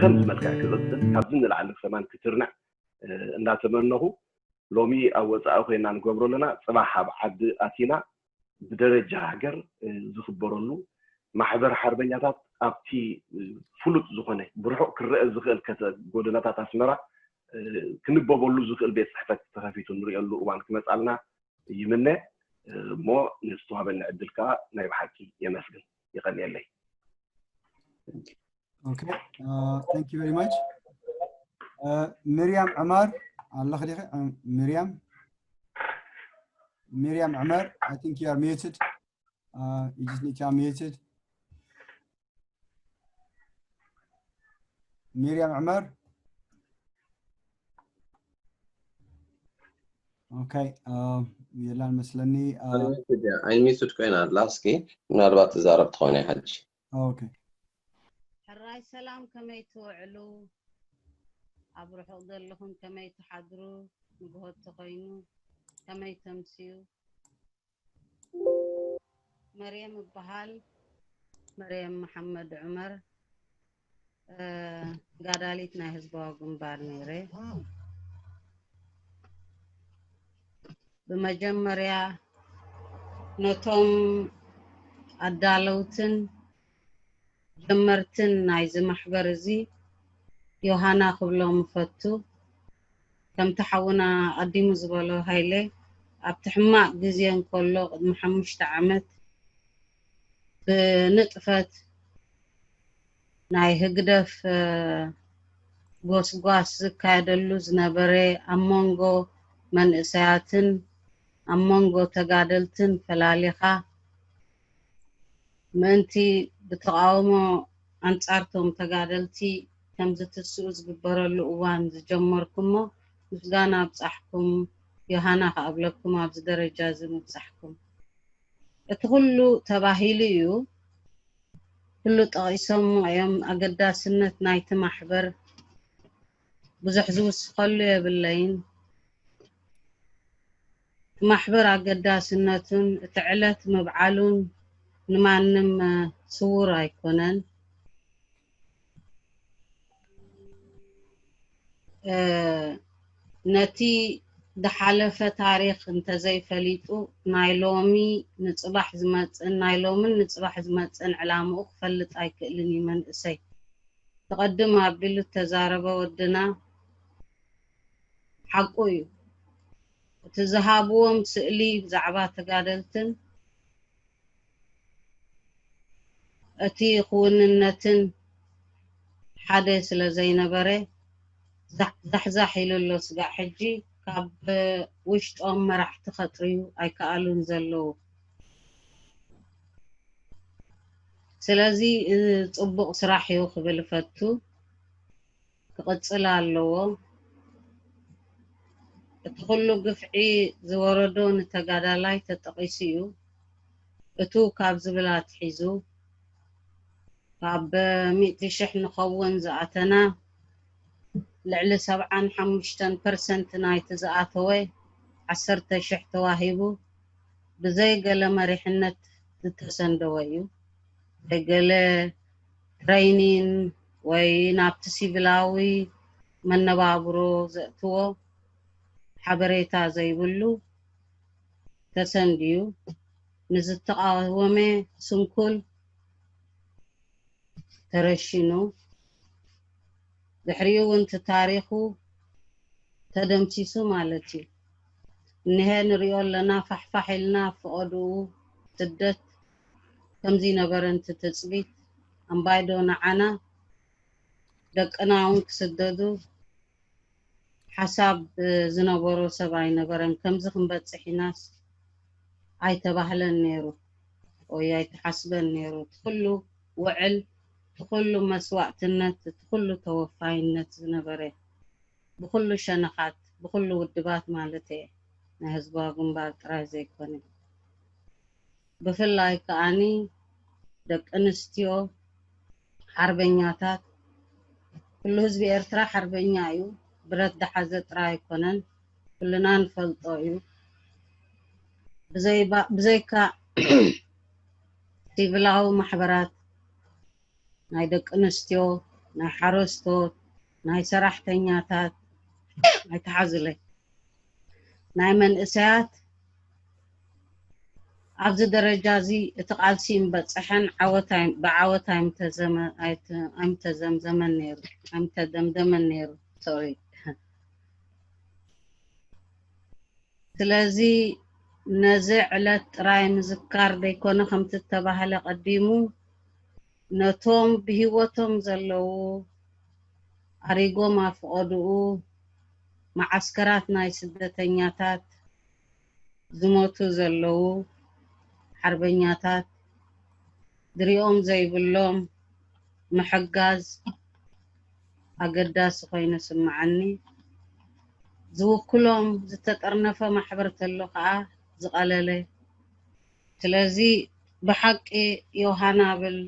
ብኸምዚ መልክዕ ክቕፅል፣ ካብዚ ንላዕሊ ከማን ክትርንዕ እንዳተመነኹ፣ ሎሚ ኣብ ወፃኢ ኮይና ንገብሮ ኣለና፣ ፅባሕ ኣብ ዓዲ ኣቲና ብደረጃ ሃገር ዝኽበረሉ ማሕበር ሓርበኛታት ኣብቲ ፍሉጥ ዝኾነ ብርሑቕ ክረአ ዝኽእል ጎደናታት ኣስመራ ክንበበሉ ዝኽእል ቤት ፅሕፈት ተኸፊቱ ንሪእየሉ እዋን ክመፃልና ይምነ። እሞ ንዝተዋበኒ ዕድል ከዓ ናይ ብሓቂ የመስግን። ይቐንየለይ። Okay, uh, thank you very much. Uh, Miriam Amar, ኣለኺ ዲኺ? Uh, Miriam? Miriam Amar, I think you are muted. Uh, you just need to unmute it. Miriam Amar? Okay, uh, የላን መስለኒ። Uh, ኣይሚቱድ ኮይና ኣላ። እስኪ ምናልባት ትዛረብ ትኾነ ሕጂ። Okay. ሕራይ ሰላም፣ ከመይ ትውዕሉ? ኣብ ርሑቕ ዘለኹም ከመይ ትሓድሩ? ንግሆ ተኾይኑ ከመይ ተምስዩ? መርየም እበሃል። መርየም መሓመድ ዑመር፣ እ፣ ጋዳሊት ናይ ህዝባዊ ግንባር ነይረ። ብመጀመርያ ነቶም ኣዳለውትን ጀመርትን ናይዚ ማሕበር እዚ ዮሃና ክብሎም እፈቱ። ከምቲ ሓውና ኣዲሙ ዝበሎ ሃይለ ኣብቲ ሕማቕ ግዜ እንከሎ ቅድሚ ሓሙሽተ ዓመት ብንጥፈት ናይ ህግደፍ እ፣ ጎስጓስ ዝካየደሉ ዝነበረ ኣብ መንጎ መንእሰያትን ኣብ መንጎ ተጋደልትን ፈላሊኻ ምእንቲ ብተቓውሞ ኣንጻርቶም ተጋደልቲ ከም ዝትስኡ ዝግበረሉ እዋን ዝጀመርኩሞ ምስጋና ኣብጻሕኩም። ዮሃና ክኣብለኩም ኣብዚ ደረጃ እዚ ምብጻሕኩም። እቲ ኩሉ ተባሂሉ እዩ። ኩሉ ጠቒሶሞ እዮም። ኣገዳስነት ናይቲ ማሕበር ብዙሕ ዝውስኸሉ የብለይን። እቲ ማሕበር ኣገዳስነቱን እቲ ዕለት ምብዓሉን ንማንም እ፣ ስዉር ኣይኮነን። እ፣ ነቲ ዝሓለፈ ታሪኽ እንተዘይፈሊጡ ናይ ሎሚ ንፅባሕ ዝመፅእን ናይ ሎምን ንፅባሕ ዝመፅእን ዕላምኡ ክፈልጥ ኣይክእልን እዩ መንእሰይ። ተቐድም ኣቢሉ እተዛረበ ወድና ሓቁ እዩ። እቲ ዝሃብዎም ስእሊ ብዛዕባ ተጋደልትን እቲ ክውንነትን ሓደ ስለ ዘይነበረ ዛሕዛሕ ኢሉ ኣሎ ስጋዕ ሕጂ ካብ ውሽጦም መራሕቲ ከጥርዩ ኣይከኣሉን ዘለዉ። ስለዚ ጽቡቕ ስራሕ እዩ ክብል እፈቱ። ክቕጽል ኣለዎ። እቲ ኩሉ ግፍዒ ዝወረዶ ንተጋዳላይ ተጠቒሱ እዩ። እቱ ካብ ዝብል ኣትሒዙ ካብ ሚእቲ ሽሕ ንኸውን ዝኣተና ልዕሊ ሰብዓን ሓሙሽተን ፐርሰንት ናይቲ ዝኣተወ ዓሰርተ ሽሕ ተዋሂቡ ብዘይ ገለ መሪሕነት ዝተሰንደወ እዩ። ብዘይ ገለ ትረይኒን ወይ ናብቲ ሲቪላዊ መነባብሮ ዘእትዎ ሓበሬታ ዘይብሉ ተሰንድዩ ንዝተቓወመ ስንኩል ተረሺኑ ድሕሪኡ እውን እቲ ታሪኹ ተደምሲሱ ማለት እዩ። እኒሀ ንሪኦ ኣለና ፋሕፋሕ ኢልና ፈቐድኡ ስደት ከምዚ ነበረ እንት ትፅቢት ኣምባይዶ ንዓና ደቅና እውን ክስደዱ ሓሳብ ዝነበሮ ሰብ ኣይነበረን። ከምዚ ክንበፅሕ ኢናስ ኣይተባህለን ነይሩ ወይ ኣይተሓስበን ነይሩ። እቲ ኩሉ ውዕል፣ እቲ ኩሉ መስዋእትነት፣ እቲ ኩሉ ተወፋይነት ዝነበረ ብኩሉ ሸነኻት ብኩሉ ውድባት ማለት እየ ናይ ህዝባዊ ግንባር ጥራይ ዘይኮነ ብፍላይ ከዓኒ ደቂ ኣንስትዮ ሓርበኛታት ኩሉ ህዝቢ ኤርትራ ሓርበኛ እዩ። ብረት ደሓዘ ጥራይ ኣይኮነን፣ ኩልና ንፈልጦ እዩ። ብዘይካ ሲቪላዊ ማሕበራት ናይ ደቂ ኣንስትዮ ናይ ሓረስቶት፣ ናይ ሰራሕተኛታት፣ ኣይተሓዙለይ፣ ናይ መንእሰያት ኣብዚ ደረጃ እዚ እቲ ቃልሲ ምበፀሐን ዓወት ኣይ- ብዓወት ኣይምተዘመ- ኣይተ- ኣይምተዘምዘመን ነይሩ ኣይምተደምደመን ነይሩ። ሶሪ። ስለዚ ነዚ ዕለት ጥራይ ምዝካር ዘይኮነ፣ ከምቲ እተባህለ ቀዲሙ፣ ነቶም ብህይወቶም ዘለዉ፣ ኣሪጎም ኣፍቐድኡ፣ መዓስከራት ናይ ስደተኛታት ዝሞቱ ዘለዉ ሓርበኛታት ድሪኦም ዘይብሎም ምሕጋዝ ኣገዳሲ ኮይኑ ስምዓኒ። ዝውክሎም ዝተጠርነፈ ማሕበር ተሎ ከዓ ዝቐለለ። ስለዚ ብሓቂ ዮሃና ብል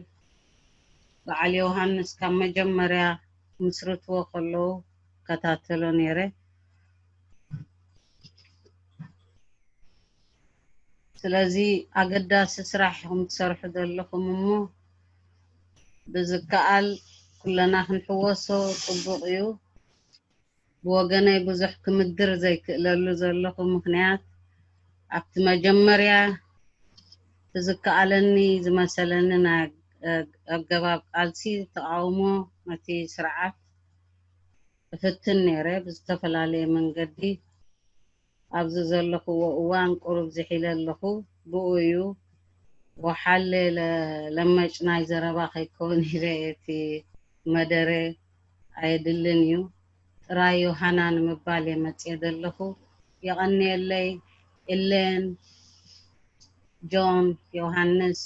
በዓል ዮሃንስ ካብ መጀመርያ ምስርትዎ ከለዉ ከታተሎ ነይረ። ስለዚ ኣገዳሲ ስራሕ ኢኹም ትሰርሑ ዘለኹም እሞ ብዝከኣል ኩለና ክንሕወሶ ጽቡቕ እዩ። ብወገነይ ብዙሕ ክምድር ዘይክእለሉ ዘለኹ ምኽንያት ኣብቲ መጀመርያ ብዝከኣለኒ ዝመሰለኒ ናይ ኣገባብ ቃልሲ ተቓውሞ ነቲ ስርዓት እፍትን ነይረ ብዝተፈላለየ መንገዲ ኣብዚ ዘለኹዎ እዋን ቁሩብ ዝሒለ ኣለኹ። ብኡ እዩ ወሓለ ለመጭ ናይ ዘረባ ከይከውን ኢለ እቲ መደረ ኣየድልን እዩ። ጥራይ ዮሃና ንምባል እየ መፅየ ዘለኹ። የቐንየለይ። ኢሌን፣ ጆን፣ ዮሃንስ፣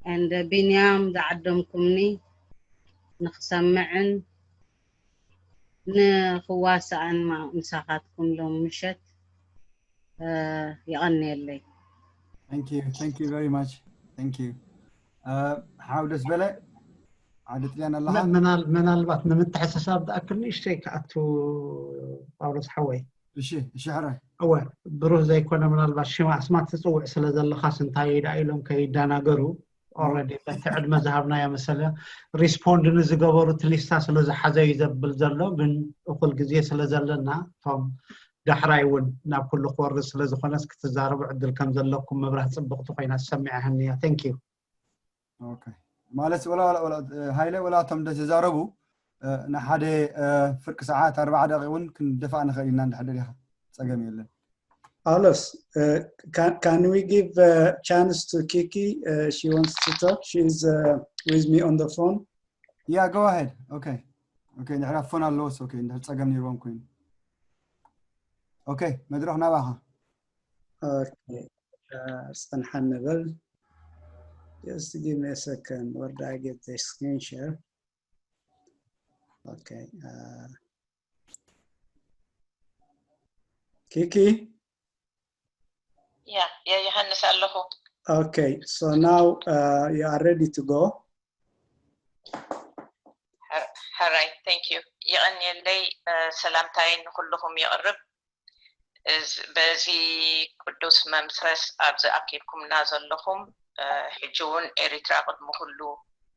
and ቢንያም ዝዓደምኩምኒ ንክሰምዕን ንክዋሳእን ምሳኻትኩም ሎም ምሸት። የቐንየለይ። Thank you. Thank you very much. Thank you. ሓው ደስ በለ፣ ዓዲ ጥልያን ኣለኻ? ምናልባት ንምትሕስሳብ ዝኣክል ንእሽተይ ክኣቱ ጳውሎስ ሓወይ። እሺ፣ እሺ፣ ሕራይ። እወ፣ ብሩህ ዘይኮነ ምናልባት ሽም ኣስማት ትፅውዕ ስለ ዘለኻስ እንታይ ደኣ ኢሎም ከይደናገሩ፣ already በቲ ዕድመ ዝሃብናዮ መሰለ ሪስፖንድ ንዝገበሩ እቲ ሊስታ ስለ ዝሓዘ እዩ ዘብል ዘሎ፣ ግን እኹል ግዜ ስለ ዘለና እቶም ዳሕራይ እውን ናብ ኩሉ ክወርድ ስለ ዝኾነስ ክትዛረቡ ዕድል ከም ዘለኩም ምብራህ ፅብቕቲ ኮይና ተሰሚዓትኒ እያ። Thank you። ኦኬ፣ ማለት ወላ ወላ ወላ ሃይለ ወላ እቶም ደስ ዝዛረቡ ንሓደ ፍርቂ ሰዓት ኣርባዓ ደቂቕ እውን ክንደፋእ ንኽእል ኢና እንድሕር ደሊኻ፣ ፀገም የለን። Carlos, uh, can, can we give a chance to Kiki? Uh, she wants to talk. She is uh, with me on the phone. Yeah, go ahead. Okay. Okay, እንድሕር ፎን ኣለዎስ። Okay፣ እንድሕር ፀገም ነይርዎም ኮይኑ። Okay፣ መድረኽ ናባኻ። Okay. Uh, ጸንሓኒ በል። Just give me a second. Where do I get the screen share? Okay. Uh, Kiki? Yeah, yeah, ዮሃንስ ኣለኹ። Okay, so now uh, you are ready to go. ሕራይ፣ thank you። የቐንየለይ። ሰላምታይ ንኩልኹም የቕርብ። በዚ ቅዱስ መንፈስ ኣብዚ ኣኪብኩምና ዘለኹም፣ ሕጂ እውን ኤሪትራ ቅድሚ ኩሉ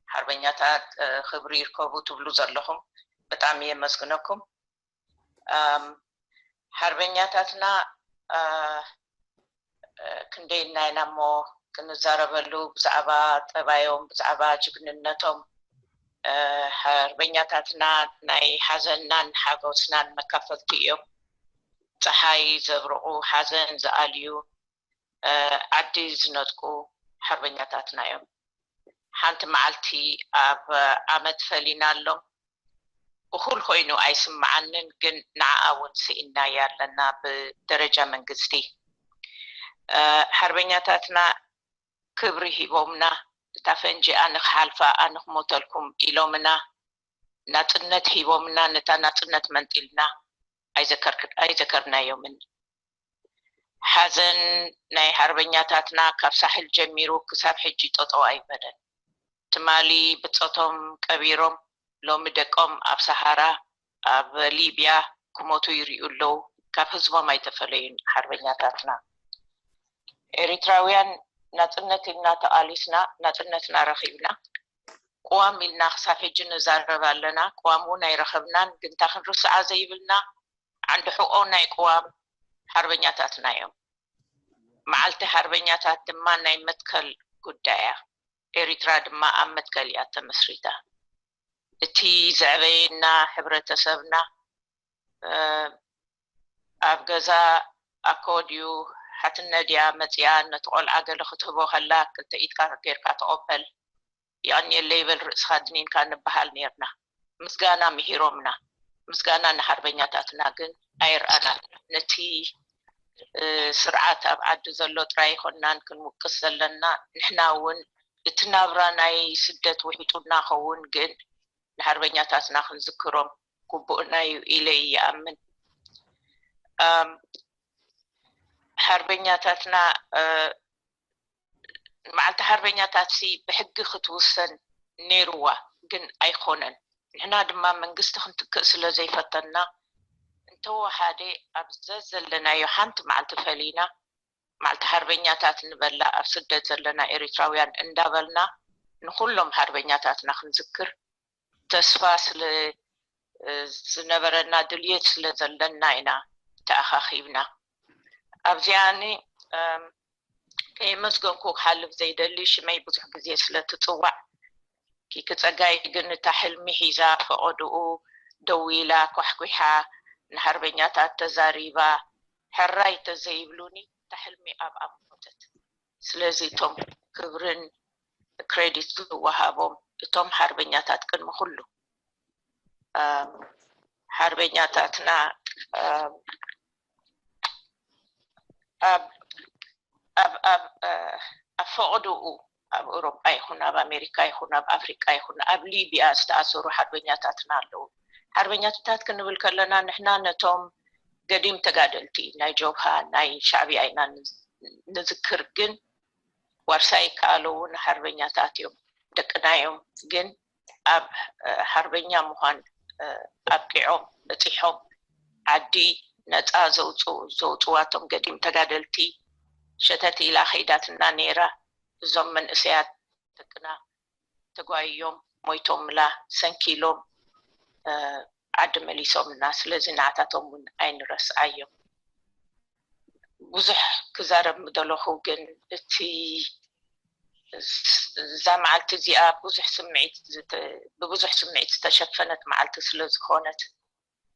ሓርበኛታት ክብሪ ይርከቡ ትብሉ ዘለኹም ብጣዕሚ የመስግነኩም። ሓርበኛታትና ክንደይ ኢልና ኢና እሞ ክንዛረበሉ ብዛዕባ ጠባዮም፣ ብዛዕባ ጅግንነቶም። ሓርበኛታትና ናይ ሓዘንናን ሓጎስናን መካፈልቲ እዮም። ፀሓይ ዘብርቑ፣ ሓዘን ዝኣልዩ፣ ዓዲ ዝነጥቁ ሓርበኛታትና እዮም። ሓንቲ መዓልቲ ኣብ ዓመት ፈሊናሎም። እኹል ኮይኑ ኣይስምዓንን፣ ግን ንዓኣ እውን ስኢንናያ ኣለና ብደረጃ መንግስቲ። ሓርበኛታትና ክብሪ ሂቦምና፣ እታ ፈንጂ ኣነ ክሓልፋ ኣነ ክሞተልኩም ኢሎምና፣ ናፅነት ሂቦምና፣ ነታ ናፅነት መንጢልና ኣይዘከርናዮምን። ሓዘን ናይ ሓርበኛታትና ካብ ሳሕል ጀሚሩ ክሳብ ሕጂ ጠጠው ኣይበለን። ትማሊ ብፆቶም ቀቢሮም ሎሚ ደቆም ኣብ ሰሃራ ኣብ ሊብያ ክሞቱ ይሪኡ ኣለዉ። ካብ ህዝቦም ኣይተፈለዩን ሓርበኛታትና። ኤሪትራውያን ናፅነት ኢልና ተቓሊስና ናፅነትና ረኺብና። ቅዋም ኢልና ክሳብ ሕጂ ንዛረብ ኣለና። ቅዋም እውን ኣይረኸብናን፣ ግን እታ ክንርስዓ ዘይብልና ዓንዲ ሕቆ ናይ ቅዋም ሓርበኛታትና እዮም። መዓልቲ ሓርበኛታት ድማ ናይ መትከል ጉዳይ እያ። ኤሪትራ ድማ ኣብ መትከል እያ ተመስሪታ። እቲ ዘዕበየና ሕብረተሰብና ኣብ ገዛ ኣኮ ድዩ ሓትነ ድያ መፅያ ነቲ ቆልዓ ገለ ክትህቦ ከላ ክልተ ኢድካ ጌርካ ተቐበል፣ የቐንየለይ በል ርእስኻ ድኒንካ ንበሃል ነርና። ምስጋና ምሂሮምና። ምስጋና ንሓርበኛታትና ግን ኣይርኣናን። ነቲ ስርዓት ኣብ ዓዲ ዘሎ ጥራይ ይኮናን ክንውቅስ ዘለና፣ ንሕና እውን እቲ ናብራ ናይ ስደት ውሒጡና ኸውን ግን ንሓርበኛታትና ክንዝክሮም ግቡእና እዩ ኢለ ይኣምን። ሓርበኛታትና መዓልቲ ሓርበኛታት ሲ ብሕጊ ክትውሰን ነይርዋ፣ ግን ኣይኮነን። ንሕና ድማ መንግስቲ ክንትክእ ስለ ዘይፈተና እንተወሓደ ኣብ ዘዘለናዮ ሓንቲ መዓልቲ ፈሊና መዓልቲ ሓርበኛታት ንበላ ኣብ ስደት ዘለና ኤሪትራውያን እንዳበልና ንኩሎም ሓርበኛታትና ክንዝክር ተስፋ ስለ ዝነበረና ድልየት ስለ ዘለና ኢና ተኣኻኺብና። ኣብዚኣኒ ከየመስገንኩ ክሓልፍ ዘይደሊ ሽመይ ብዙሕ ግዜ ስለ ትፅዋዕ ኪኪ ፀጋይ ግን እታ ሕልሚ ሒዛ ፈቐድኡ ደዊላ ኳሕኲሓ ንሓርበኛታት ተዛሪባ ሕራይ ተዘይብሉኒ እታ ሕልሚ ኣብኣ ሞተት። ስለዚ እቶም ክብርን ክሬዲት ዝወሃቦም እቶም ሓርበኛታት ቅድሚ ኩሉ ሓርበኛታትና ኣብ ኣብ ኣብ ኣብ ፈቕድኡ ኣብ ኤውሮጳ ይኹን ኣብ ኣሜሪካ ይኹን ኣብ ኣፍሪቃ ይኹን ኣብ ሊብያ ዝተኣሰሩ ሓርበኛታትና ኣለዉ። ሓርበኛታት ክንብል ከለና ንሕና ነቶም ገዲም ተጋደልቲ ናይ ጆብሃ ናይ ሻዕብያ ኢና ንዝክር፣ ግን ዋርሳይ ከኣለዉ ንሓርበኛታት እዮም ደቅና እዮም፣ ግን ኣብ ሓርበኛ ምዃን ኣብቂዖም በፂሖም ዓዲ ነፃ ዘውፅዋቶም ገዲም ተጋደልቲ ሸተት ኢላ ከይዳትና ነይራ። እዞም መንእሰያት ደቅና ተጓይዮም ሞይቶምላ ሰንኪሎም ዓዲ መሊሶምና። ስለዚ ንዓታቶም እውን ኣይንረስዓዮም። ብዙሕ ክዛረብ ምደለኹ ግን እቲ እዛ መዓልቲ እዚኣ ብዙሕ ስምዒት ብብዙሕ ስምዒት ዝተሸፈነት መዓልቲ ስለ ዝኾነት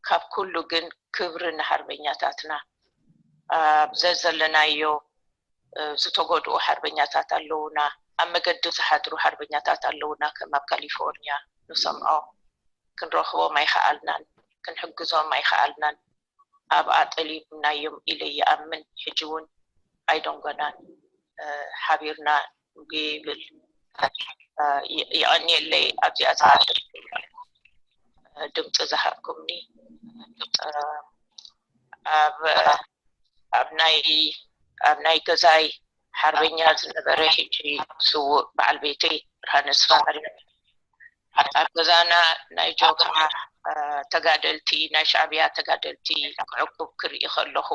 ካብ ኩሉ ግን ክብሪ ንሓርበኛታትና ኣብ ዘዘለናዮ ዝተጎድኡ ሓርበኛታት ኣለውና ኣብ መገዲ ዝሓድሩ ሓርበኛታት ኣለውና ከም ኣብ ካሊፎርኒያ ንሰምዖ ክንረኽቦም ኣይከኣልናን ክንሕግዞም ኣይከኣልናን ኣብኣ ጠሊብናዮም ኢለ ይኣምን ሕጂ እውን ኣይደንጎናን ሓቢርና ይብል ይቐንየለይ ኣብዚኣ ዝሓድር ድምፂ ዝሃብኩምኒ ኣብ ኣብ ናይ ኣብ ናይ ገዛይ ሓርበኛ ዝነበረ ሕጂ ስውእ በዓል ቤተይ ብርሃነ ስፋሪ ኣብ ገዛና ናይ ጆብሃ ተጋደልቲ ናይ ሻዕብያ ተጋደልቲ ክዕቁብ ክርኢ ከለኹ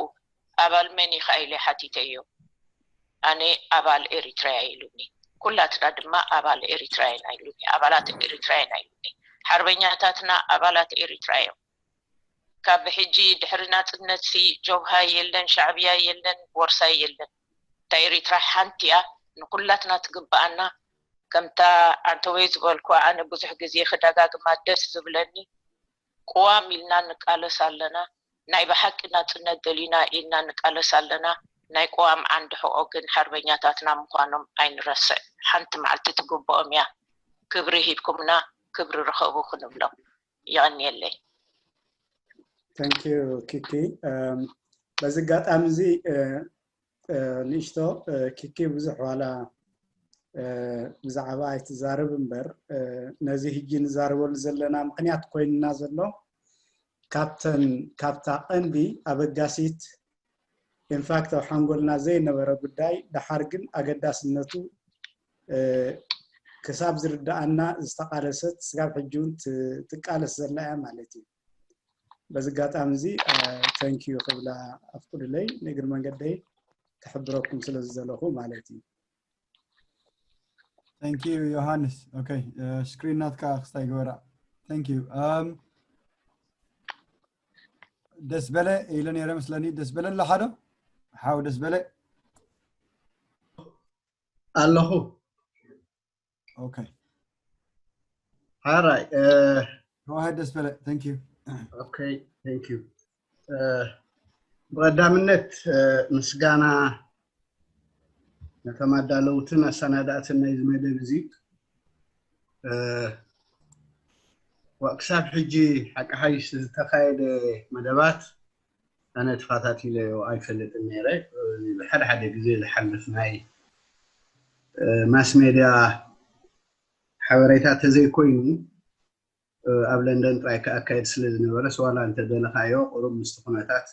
ኣባል መን ኢኻ ኢለ ሓቲተዮ። ኣነ ኣባል ኤሪትራያ ኢሉኒ። ኩላትና ድማ ኣባል ኤሪትራያ ኢና ኢሉኒ። ኣባላት ኤሪትራያ ኢና ኢሉኒ። ሓርበኛታትና ኣባላት ኤሪትራ እዮም። ካብ ሕጂ ድሕሪ ናፅነት ሲ ጆብሃ የለን፣ ሻዕብያ የለን፣ ወርሳይ የለን። እታ ኤሪትራ ሓንቲ እያ። ንኩላትና ትግበኣና። ከምታ ዓንተወይ ዝበልኩ ኣነ ብዙሕ ግዜ ክደጋግማ ደስ ዝብለኒ ቅዋም ኢልና ንቃለስ ኣለና። ናይ ብሓቂ ናፅነት ደሊና ኢልና ንቃለስ ኣለና። ናይ ቅዋም ዓንዲ ሕቆ ግን ሓርበኛታትና ምዃኖም ኣይንረስዕ። ሓንቲ መዓልቲ ትግብኦም እያ። ክብሪ ሂብኩምና ክብሪ ርኸቡ ክንብሎም። የቐንየለይ። Thank you ኪኪ። በዚ ኣጋጣሚ እዚ ንእሽቶ ኪኪ ብዙሕ ዋላ ብዛዕባ ኣይትዛረብ እምበር ነዚ ሕጂ ንዛረበሉ ዘለና ምኽንያት ኮይንና ዘሎ ካብተን ካብታ ቀንዲ ኣበጋሲት ኢንፋክት ኣብ ሓንጎልና ዘይነበረ ጉዳይ ደሓር ግን ኣገዳስነቱ ክሳብ ዝርድኣና ዝተቃለሰት ስጋብ ሕጂ እውን ትቃለስ ዘላ እያ ማለት እዩ። በዚ ኣጋጣሚ እዚ ተንኪዩ ክብላ ኣፍቅዱለይ ንእግሪ መንገደይ ክሕብረኩም ስለ ዝደለኹ ማለት እዩ። Thank you ዮሃንስ። Okay, screen ናትካ ክስታይ ግበራ። Thank you. ደስ በለ ኢለ ነይረ መስለኒ። ደስ በለ ኣለኻ ዶ? ሓው ደስ በለ? ኣለኹ። Okay. ሓራይ Go ahead ደስ በለ። Thank you. Okay, thank you. ብቐዳምነት ምስጋና ነቶም ኣዳለውትን ኣሰናዳእትን ናይዚ መደብ እዚ። ክሳብ ሕጂ ሓቂ ሓይሽ ዝተኻየደ መደባት ኣነ ተኸታቲለዮ ኣይፈልጥን ነይረ። ሓደ ሓደ ግዜ ዝሓልፍ ናይ ማስ ሜድያ ሓበሬታ ተዘይኮይኑ ኣብ ለንደን ጥራይ ክኣካየድ ስለ ዝነበረ ስዋላ እንተደለኻዮ ቁሩብ ምስቲ ኩነታት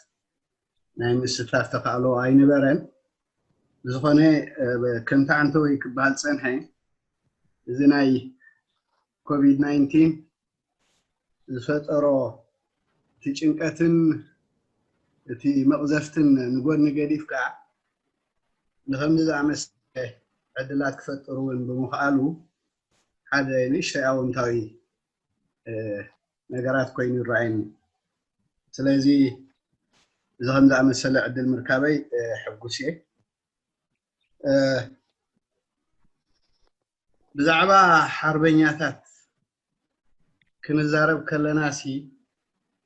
ናይ ምስታፍ ተኻእሎ ኣይነበረን። ብዝኾነ ከምቲ ዓንተወይ ክበሃል ፀንሐ እዚ ናይ ኮቪድ ናይንቲን ዝፈጠሮ እቲ ጭንቀትን እቲ መቕዘፍትን ንጎኒ ገዲፍካ ንከምዚ ዝኣመሰለ ዕድላት ክፈጥር እውን ብምኽኣሉ ሓደ ንእሽተይ ኣወንታዊ ነገራት ኮይኑ ይረኣየኒ። ስለዚ እዚ ከም ዝኣመሰለ ዕድል ምርካበይ ሕጉስ እየ። ብዛዕባ ሓርበኛታት ክንዛረብ ከለና ሲ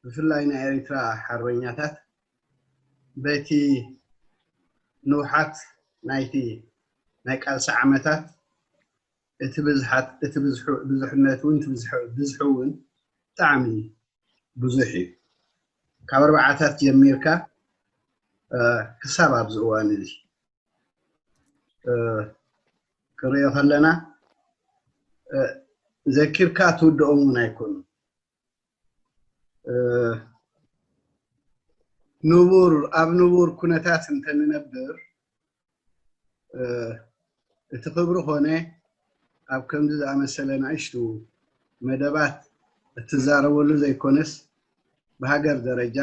ብፍላይ ናይ ኤሪትራ ሓርበኛታት በቲ ንውሓት ናይቲ ናይ ቃልሲ ዓመታት እቲ ብዝሓት እቲ ብዝሑ ብዙሕነት እውን እቲ ብዝሑ ብዝሑ እውን ብጣዕሚ ብዙሕ እዩ። ካብ ኣርባዓታት ጀሚርካ ክሳብ ኣብዚ እዋን እዚ ክንሪኦ ከለና ዘኪርካ ትውድኦም እውን ኣይኮኑን። ንቡር ኣብ ንቡር ኩነታት እንተንነብር እቲ ክብሪ ኮነ ኣብ ከምዚ ዝኣመሰለ ንእሽቱ መደባት እትዛረበሉ ዘይኮነስ ብሃገር ደረጃ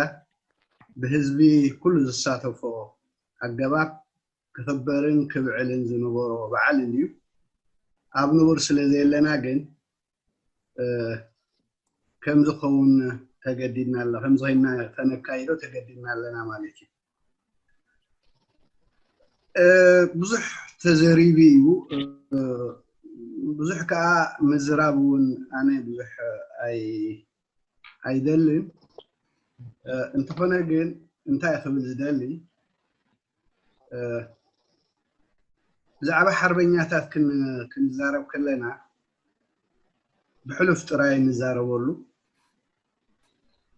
ብህዝቢ ኩሉ ዝሳተፎ ኣገባብ ክኽበርን ክብዕልን ዝነበሮ በዓል እንድዩ። ኣብ ንቡር ስለ ዘየለና ግን ከምዚ ክኸውን ተገዲድና ኣሎ ከምዚ ኮይና ከነካይዶ ተገዲድና ኣለና ማለት እዩ። ብዙሕ ተዘሪቡ እዩ። ብዙሕ ከዓ ምዝራብ እውን ኣነ ብዙሕ ኣይደልን። እንተኾነ ግን እንታይ ክብል ዝደሊ ብዛዕባ ሓርበኛታት ክንዛረብ ከለና ብሕሉፍ ጥራይ ንዛረበሉ።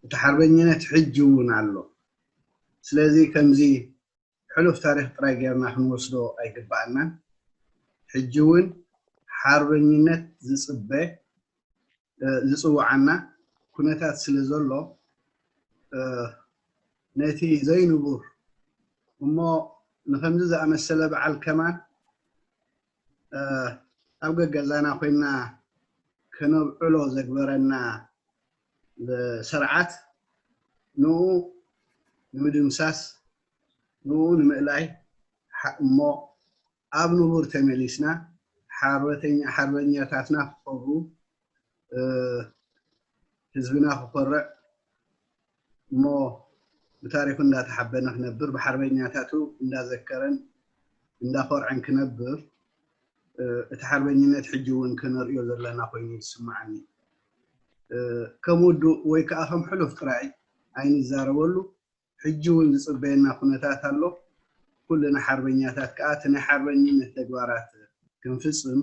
እቲ ሓርበኝነት ሕጂ እውን ኣሎ። ስለዚ ከምዚ ሕሉፍ ታሪክ ጥራይ ጌርና ክንወስዶ ኣይግባኣናን። ሕጂ እውን ሓርበኝነት ዝፅበ ዝፅውዓና ኩነታት ስለ ዘሎ ነቲ ዘይንቡር እሞ ንከምዚ ዝኣመሰለ በዓል ከማን ኣብ ገገዛና ኮይና ከነብዕሎ ዘግበረና ስርዓት ንኡ ንምድምሳስ ንኡ ንምእላይ እሞ ኣብ ንቡር ተመሊስና ሓርበኛታትና ክኸብሩ ህዝብና ክኮርዕ እሞ ብታሪኩ እንዳተሓበነ ክነብር ብሓርበኛታቱ እንዳዘከረን እንዳኮርዐን ክነብር እቲ ሓርበኝነት ሕጂ እውን ከነርእዮ ዘለና ኮይኑ ዝስምዓኒ። ከም ውዱእ ወይ ከዓ ከም ሕሉፍ ጥራይ ኣይንዛረበሉ። ሕጂ እውን ዝፅበየና ኩነታት ኣሎ። ኩልና ሓርበኛታት ከዓ እቲ ናይ ሓርበኝነት ተግባራት ክንፍፅም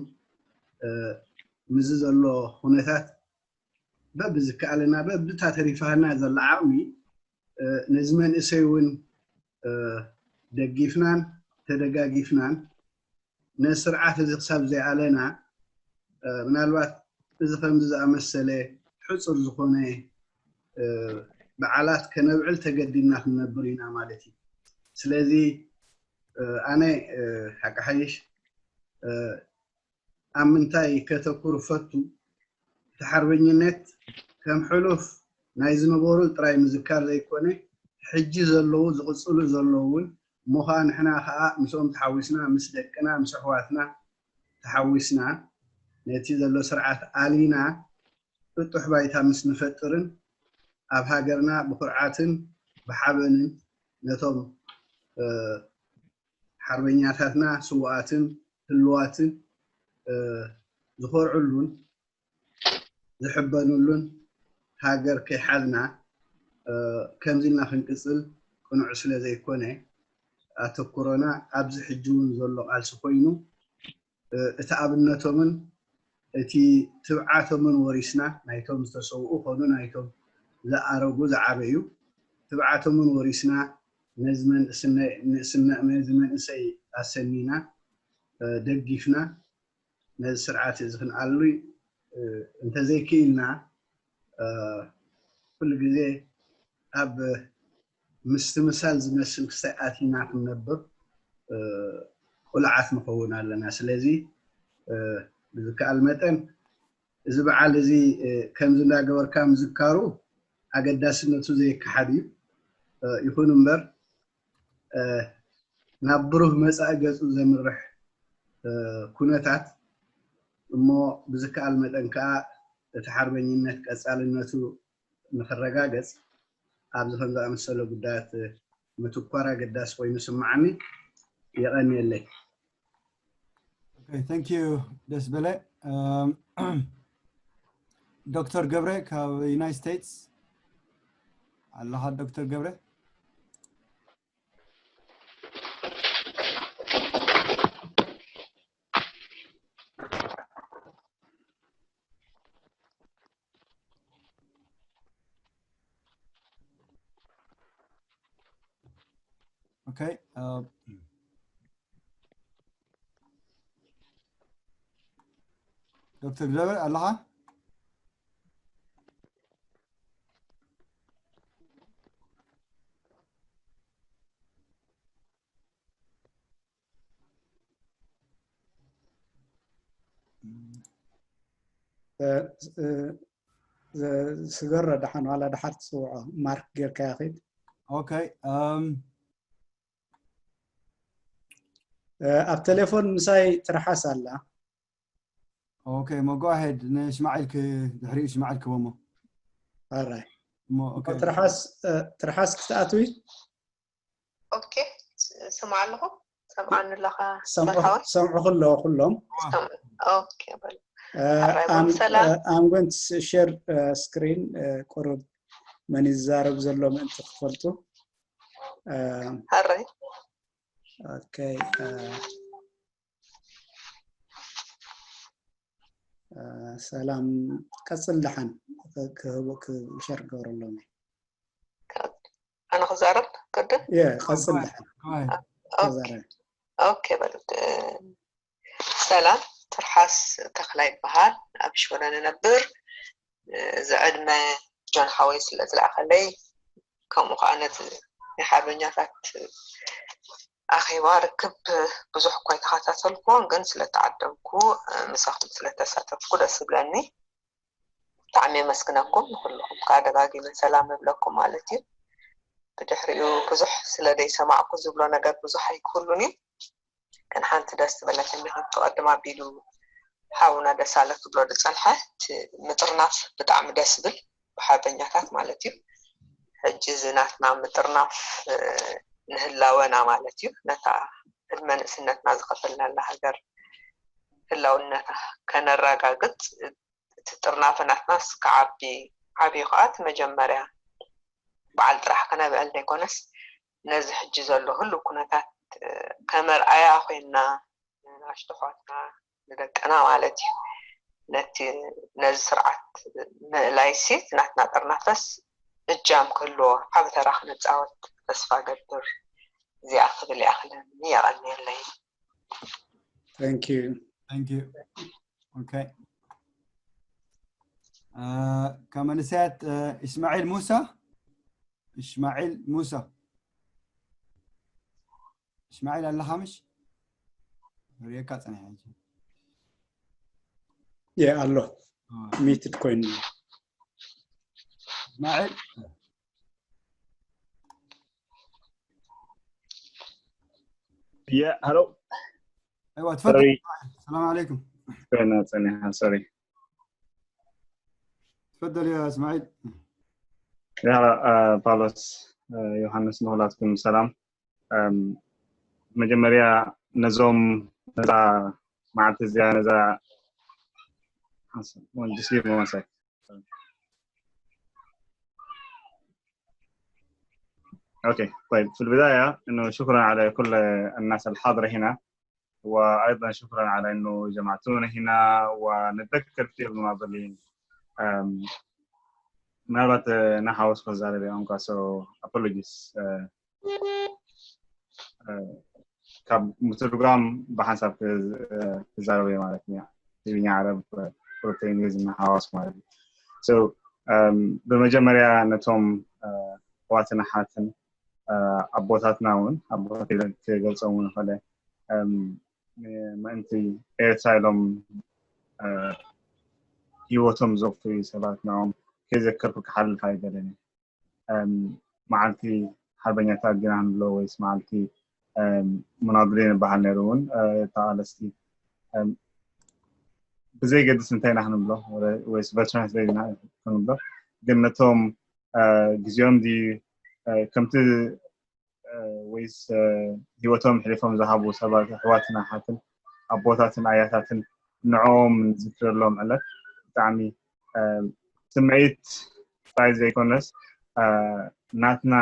ምስዚ ዘሎ ኩነታት በብዝከኣለና በብታ ተሪፋና ዘላ ዓቕሚ ነዚ መንእሰይ እውን ደጊፍናን ተደጋጊፍናን ነዚ ስርዓት እዚ ክሳብ ዘይኣለና ምናልባት እዚ ከምዚ ዝኣመሰለ ሕፁር ዝኾነ በዓላት ከነብዕል ተገዲድና ክንነብር ኢና ማለት እዩ። ስለዚ ኣነ ሓቂ ሓይሽ ኣብ ምንታይ ከተኩር እፈቱ እቲ ሓርበኝነት ከም ሕሉፍ ናይ ዝነበሩ ጥራይ ምዝካር ዘይኮነ ሕጂ ዘለዉ ዝቕፅሉ ዘለዉ እውን እሞ ከዓ ንሕና ከዓ ምስኦም ተሓዊስና ምስ ደቅና ምስ ኣሕዋትና ተሓዊስና ነቲ ዘሎ ስርዓት ኣሊና ጥጡሕ ባይታ ምስ ንፈጥርን ኣብ ሃገርና ብኹርዓትን ብሓበንን ነቶም ሓርበኛታትና ስውኣትን ህልዋትን ዝኾርዕሉን ዝሕበኑሉን ሃገር ከይሓዝና ከምዚ ኢልና ክንቅፅል ቅኑዕ ስለ ዘይኮነ ኣተኩሮና ኣብዚ ሕጂ እውን ዘሎ ቃልሲ ኮይኑ እቲ ኣብነቶምን እቲ ትብዓቶምን ወሪስና ናይቶም ዝተሰውኡ ኮኑ ናይቶም ዝኣረጉ ዝዓበዩ ትብዓቶምን ወሪስና ነዚ መንእሰይ ኣሰኒና ደጊፍና ነዚ ስርዓት እዚ ክንኣሉ እንተዘይክኢልና ኩሉ ግዜ ኣብ ምስትምሳል ዝመስል ክሳይ ኣቲና ክንነብር ቁልዓት ንኸውን ኣለና። ስለዚ ብዝከኣል መጠን እዚ በዓል እዚ ከምዚ እንዳገበርካ ምዝካሩ ኣገዳስነቱ ዘይከሓድ እዩ። ይኹን እምበር ናብ ብሩህ መጻኢ ገጹ ዘምርሕ ኩነታት እሞ ብዝከኣል መጠን ከኣ እቲ ሓርበኝነት ቀጻልነቱ ንኽረጋገጽ ኣብዚ ከም ዝኣመሰለ ጉዳያት ምትኳር ኣገዳሲ ኮይኑ ስምዓኒ። የቐንየለይ። Okay, thank you ደስ በለ። ዶክተር ገብረ ካብ ዩናይትድ ስቴትስ ኣለኻ? ዶክተር ገብረ Okay. Uh, ዶክተር ግደበር ኣለኻ? ስገሮ ደሓን ዋላ ደሓር ትፅውዖ ማርክ ጌርካያ ኺድ። ኦኬ ኣብ ቴሌፎን ምሳይ ትርሓስ ኣላ። ኦኬ ሞ go ahead ንእስማዒል ድሕሪኡ እስማዒል ክቦሞ። ኣራይ ትርሓስ ክትኣትዊ። ኦኬ ስምዓ ኣለኹ። ሰምዓኒ ኣለኻ? ሰምዑ ኣለዎ ኩሎም። I'm going to share screen ቁሩብ መን ይዛረብ ዘሎ ምእንቲ ክፈልጡ። ሕራይ okay ሰላም ቀፅል ደሓን ክህቡ share ክገብረሎም። ኣነ ክዛረብ ቅድም ቀፅል ደሓን ተዛረቢ። ኦኬ በሉ። ሰላም ትርሓስ ተኽላይ ይበሃል። ኣብ ሽወደን እነብር። እዚ ዕድመ ጆን ሓወይ ስለ ዝለኣኸለይ ከምኡ ከዓ ነቲ ናይ ሓርበኛታት ኣኼባ ርክብ ብዙሕ እኳ ኣይተኸታተልኩዎን ግን ስለተዓደምኩ ምሳኹም ስለተሳተፍኩ ደስ ይብለኒ። ብጣዕሚ የመስግነኩም ንኩልኩም ከዓ ደጋጊመ ሰላም እብለኩም ማለት እዩ። ብድሕሪኡ ብዙሕ ስለ ዘይሰማዕኩ ዝብሎ ነገር ብዙሕ ኣይክህሉን እዩ። ግን ሓንቲ ደስ ዝበለትኒ ካብ ትቐድም ኣቢሉ ሓውና ደሳለ ክብሎ ዝፀንሐ እቲ ምጥርናፍ ብጣዕሚ ደስ ዝብል ብሓርበኛታት ማለት እዩ። ሕጂ እዚ ናትና ምጥርናፍ ንህላወና ማለት እዩ ነታ ህልመ ንእስነትና ዝኸፈልናላ ሃገር ህላውነታ ከነረጋግፅ እቲ ጥርናፈ ናትናስ ክዓቢ ዓብዩ ከዓ እቲ መጀመርያ በዓል ጥራሕ ከነብዕል ዘይኮነስ ነዚ ሕጂ ዘሎ ህሉው ኩነታት ከም ኣርኣያ ኮይንና ንናሽቶ ኣሕዋትና ንደቅና ማለት እዩ ነቲ ነዚ ስርዓት ምእላይሲ እቲ ናትና ጥርናፈስ እጃም ክህልዎ ዓቢ ተራ ክንፃወት ተስፋ ገብር። እዚኣ ክብል ይኣኽለኒ። የቐንየለይ። Thank you. Thank you. Okay. ካብ መንእሰያት እስማዒል ሙሳ እስማዒል ሙሳ እስማዒል ኣለኻ ምሽ? ሪኤካ ጸኒሐ ሕጂ። የ ኣሎ ሚትድ ኮይኑ እስማዒል Yeah, hello. ايوه تفضل. السلام عليكم. ኮይና ጸኒሓ፣ ሶሪ። تفضل يا اسماعيل. ያላ ፓውሎስ፣ ዮሃንስ፣ ንኹላትኩም ሰላም። መጀመርያ ነዞም ነዛ መዓልቲ እዚኣ ነዛ ወንጅሲ መሳይ اوكي، طيب، في البدايه انه شكرا على كل الناس الحاضره هنا، وايضا شكرا على انه جمعتونا هنا، ونتذكر كثير المناضلين. ምናልባት ንሓወስ ክዛረብ እዮም ኳ so apologies። ካብ ምትርጓም ብሓንሳብ ክዛረብ እየ ማለት እዩ። ትግርኛ፣ ዓረብ፣ ቁርተ እንግሊዝኛ ሓዋስ ማለት እዩ። ብመጀመርያ ነቶም ኣሕዋትን ኣሓትን ኣቦታትና እውን ኣቦታት ክገልፆም እውን ይኽእለ ምእንቲ ኤርትራ ኢሎም ሂወቶም ዘኽፍዩ ሰባት ንኦም ከይዘከርኩ ክሓልፍ ኣይደልን። መዓልቲ ሓርበኛታት ዲና ንብሎ ወይስ መዓልቲ ሙናድሪ ንበሃል ነይሩ እውን ተቓለስቲ ብዘይገድስ እንታይ ኢና ክንብሎ ወይስ veterans day ኢና ክንብሎ፣ ግን ነቶም ግዜኦም ድዩ ከምቲ ወይስ ሂወቶም ሕሊፎም ዝሃቡ ሰባት ኣሕዋትና ሓትን ኣቦታትን ኣያታትን ንዕኦም ንዝክረሎም ዕለት ብጣዕሚ ስምዒት ጥራይ ዘይኮነስ ናትና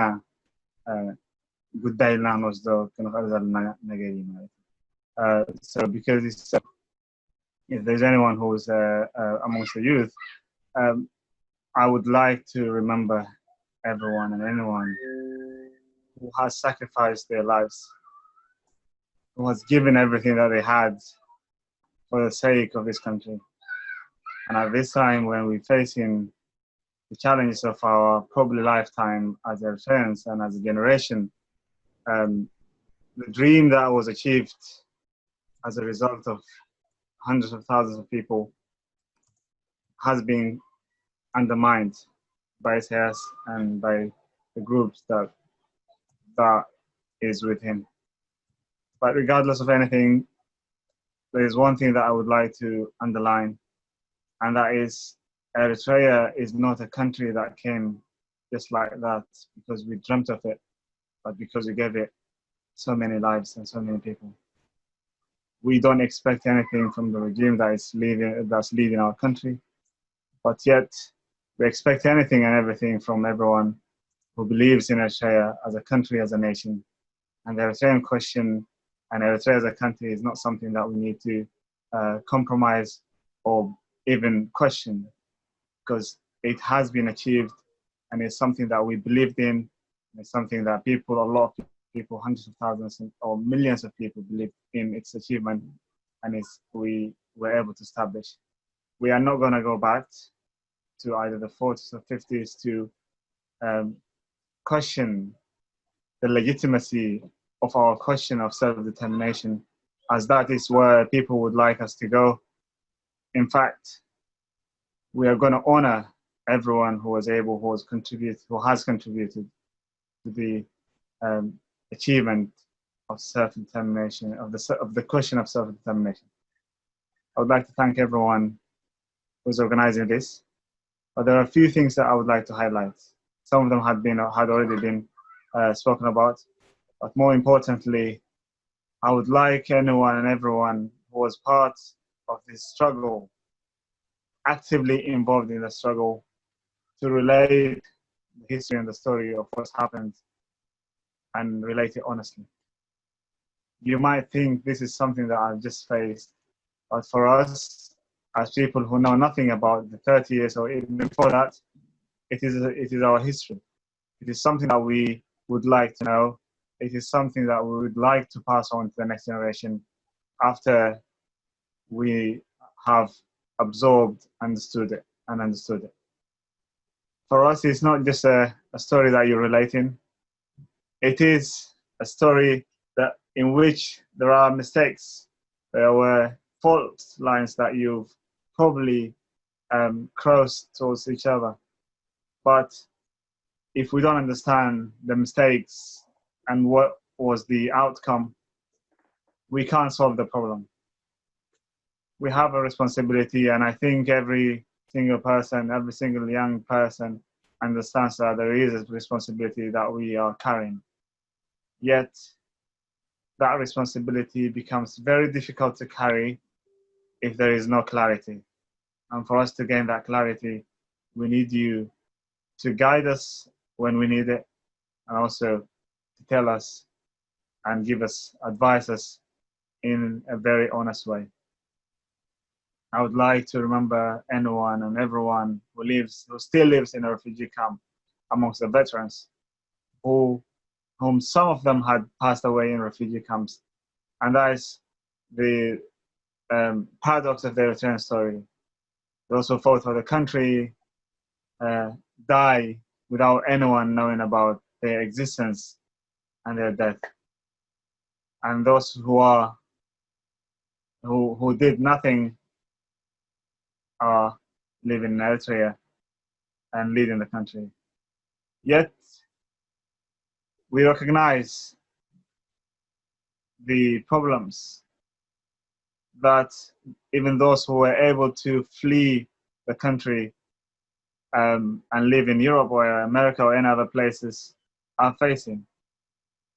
ጉዳይ ኢልና ክንወስዶ ክንኽእል ዘለና ነገር እዩ ማለት እዩ። So because it's, if there's anyone who's uh, uh, amongst the youth, um, I would like to remember everyone and anyone who has sacrificed their lives, who has given everything that they had for the sake of this country. And at this time, when we're facing the challenges of our probably lifetime as Eritreans and as a generation, um, the dream that was achieved as a result of hundreds of thousands of people has been undermined by S I S and by the groups that that is with him. But regardless of anything, there is one thing that I would like to underline, and that is Eritrea is not a country that came just like that because we dreamt of it, but because we gave it so many lives and so many people. We don't expect anything from the regime that is leading that's leading our country, but yet we expect anything and everything from everyone who believes in Eritrea as a country, as a nation. And the Eritrean question and Eritrea as a country is not something that we need to uh, compromise or even question, because it has been achieved and it's something that we believed in. It's something that people, a lot of people, hundreds of thousands or millions of people believed in its achievement, and it's we were able to establish. We are not going to go back to either the forties or fifties to um, question the legitimacy of our question of self-determination, as that is where people would like us to go. In fact, we are going to honor everyone who was able, who was contribute, who has contributed to the um, achievement of self-determination, of the, of the question of self-determination. I would like to thank everyone who's organizing this, but there are a few things that I would like to highlight. Some of them had been had already been uh, spoken about, but more importantly, I would like anyone and everyone who was part of this struggle, actively involved in the struggle, to relate the history and the story of what's happened and relate it honestly. You might think this is something that I've just faced, but for us, as people who know nothing about the thirty years or even before that, it is it is our history. It is something that we would like to know. It is something that we would like to pass on to the next generation after we have absorbed, understood it, and understood it. For us, it's not just a, a story that you're relating. It is a story that in which there are mistakes, there were fault lines that you've probably um, crossed towards each other. But if we don't understand the mistakes and what was the outcome, we can't solve the problem. we have a responsibility, and I think every single person, every single young person understands that there is a responsibility that we are carrying. Yet, that responsibility becomes very difficult to carry if there is no clarity. And for us to gain that clarity, we need you to guide us when we need it, and also to tell us and give us advices in a very honest way. I would like to remember anyone and everyone who lives, who still lives in a refugee camp amongst the veterans, who, whom some of them had passed away in refugee camps. And that is the um, paradox of the Eritrean story. Those who fought for the country uh, die without anyone knowing about their existence and their death. And those who are who, who did nothing are living in Eritrea and leading the country. Yet, we recognize the problems that even those who were able to flee the country um, and live in Europe or America or any other places are facing.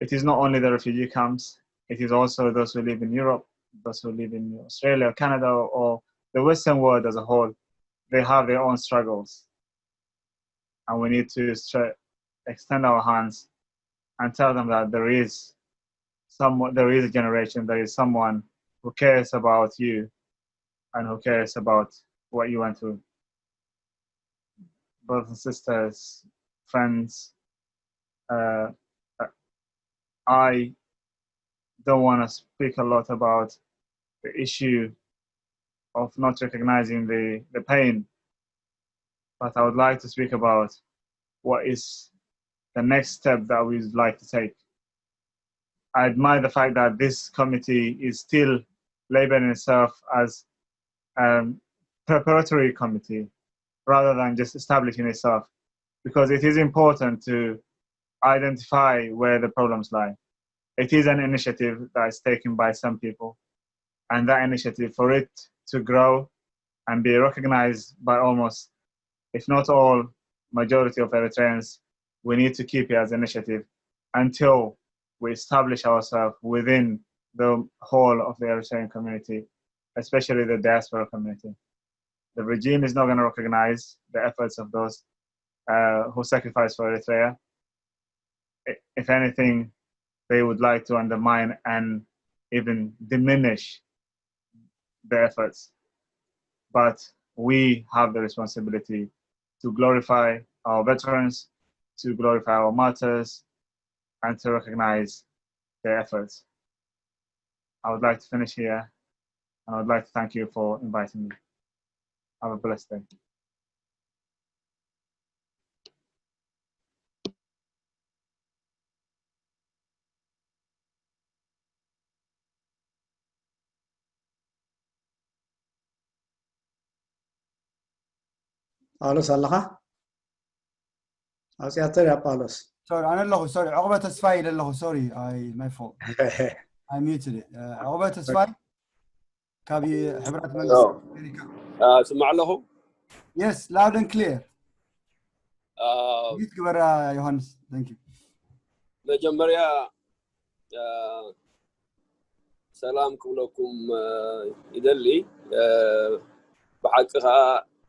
It is not only the refugee camps, it is also those who live in Europe, those who live in Australia, Canada, or the Western world as a whole. They have their own struggles. And we need to stre- extend our hands and tell them that there is some, there is a generation, there is someone who cares about you and who cares about what you went through. Brothers and sisters, friends, uh, I don't want to speak a lot about the issue of not recognizing the, the pain, but I would like to speak about what is the next step that we'd like to take. I admire the fact that this committee is still labeling itself as a preparatory committee rather than just establishing itself, because it is important to identify where the problems lie. It is an initiative that is taken by some people, and that initiative, for it to grow and be recognized by almost, if not all, majority of Eritreans, we need to keep it as an initiative until we establish ourselves within the whole of the Eritrean community, especially the diaspora community. The regime is not going to recognize the efforts of those uh, who sacrificed for Eritrea. If anything, they would like to undermine and even diminish the efforts. But we have the responsibility to glorify our veterans, to glorify our martyrs, and to recognize their efforts. I would like to finish here, and I would like to thank you for inviting me. Have a blessed day. ጳውሎስ ኣለኻ? ኣውፅኣቶ ድያ ጳውሎስ? ሶሪ ኣነ ኣለኹ። ሶሪ ዕቑበ ተስፋይ ኢለ ኣለኹ። ሶሪ ኣይ ማይ ፎልት ኣይ ሚውትድ። ዕቑበ ተስፋይ ካብ ሕብራት መንግስታት ኣሜሪካ። ስማዕ ኣለኹ። Yes, loud and clear. ሚውት ግበራ ዮሃንስ። Thank you. መጀመርያ ሰላም ክብለኩም ይደሊ። ብሓቂ ከዓ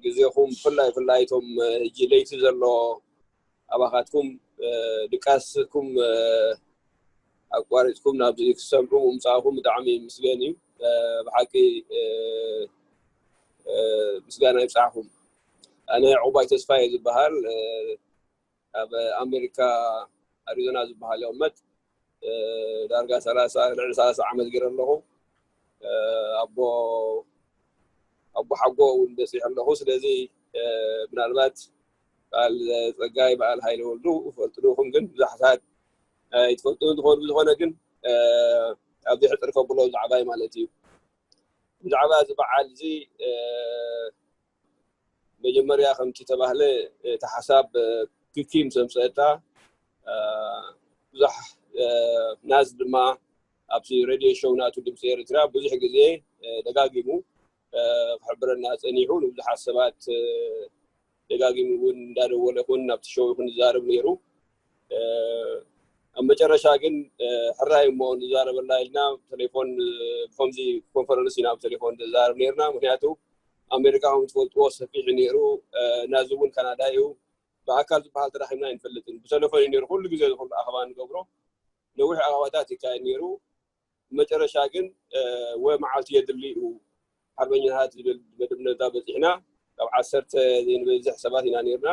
ግዜኹም ብፍላይ ብፍላይ እቶም ሕጂ ለይቲ ዘሎ ኣባኻትኩም ድቃስኩም ኣቋሪፅኩም ናብዚ ክሰምዑ ምምፃእኹም ብጣዕሚ ምስገን እዩ። ብሓቂ ምስጋና ይብፃሕኩም። ኣነ ዕቑባይ ተስፋ እየ ዝበሃል። ኣብ ኣሜሪካ ኣሪዞና ዝበሃል ይቕመጥ። ዳርጋ ሰላሳ ልዕሊ ሰላሳ ዓመት ገይረ ኣለኹ። ኣቦ ኣቦ ሓጎ እውን በፂሐ ኣለኹ። ስለዚ ምናልባት በዓል ፀጋይ በዓል ሃይለ ወልዱ ይፈልጡ ዲኹም ግን ብዙሓታት ኣይትፈልጡ እንትኾኑ ብዝኾነ ግን ኣብዚ ሕፅር ከብሎ ብዛዕባይ ማለት እዩ። ብዛዕባ እዚ በዓል እዚ መጀመርያ ከምቲ ተባህለ እቲ ሓሳብ ኪኪ ምስ ኣምፀአታ ብዙሕ ናዝ ድማ ኣብቲ ሬድዮ ሾው ናቱ ድምፂ ኤርትራ ብዙሕ ግዜ ደጋጊሙ ክሕብረና ፀኒሑ ንብዙሓት ሰባት ደጋጊሙ እውን እንዳደወለ ይኹን ናብቲ ሸው ይኹን ዝዛረብ ነይሩ። ኣብ መጨረሻ ግን ሕራይ እሞ ንዛረበላ ኢልና ቴሌፎን ብከምዚ ኮንፈረንስ ኢና ብቴሌፎን ንዛረብ ነርና። ምክንያቱ ኣሜሪካ ከም ትፈልጥዎ ሰፊሕ ነይሩ። ናዚ እውን ካናዳ እዩ። ብኣካል ዝበሃል ተራኺብና ኣይንፈልጥን። ብቴሌፎን እዩ ነይሩ ኩሉ ግዜ ዝኩሉ ኣኸባ ንገብሮ። ነዊሕ ኣኸባታት ይካየድ ነይሩ። መጨረሻ ግን ወ መዓልቲ የድሊ እዩ። ሓርበኛታት ዝብል መደምደምታ በፂሕና። ካብ ዓሰርተ ዘይንበዝሕ ሰባት ኢና ነርና።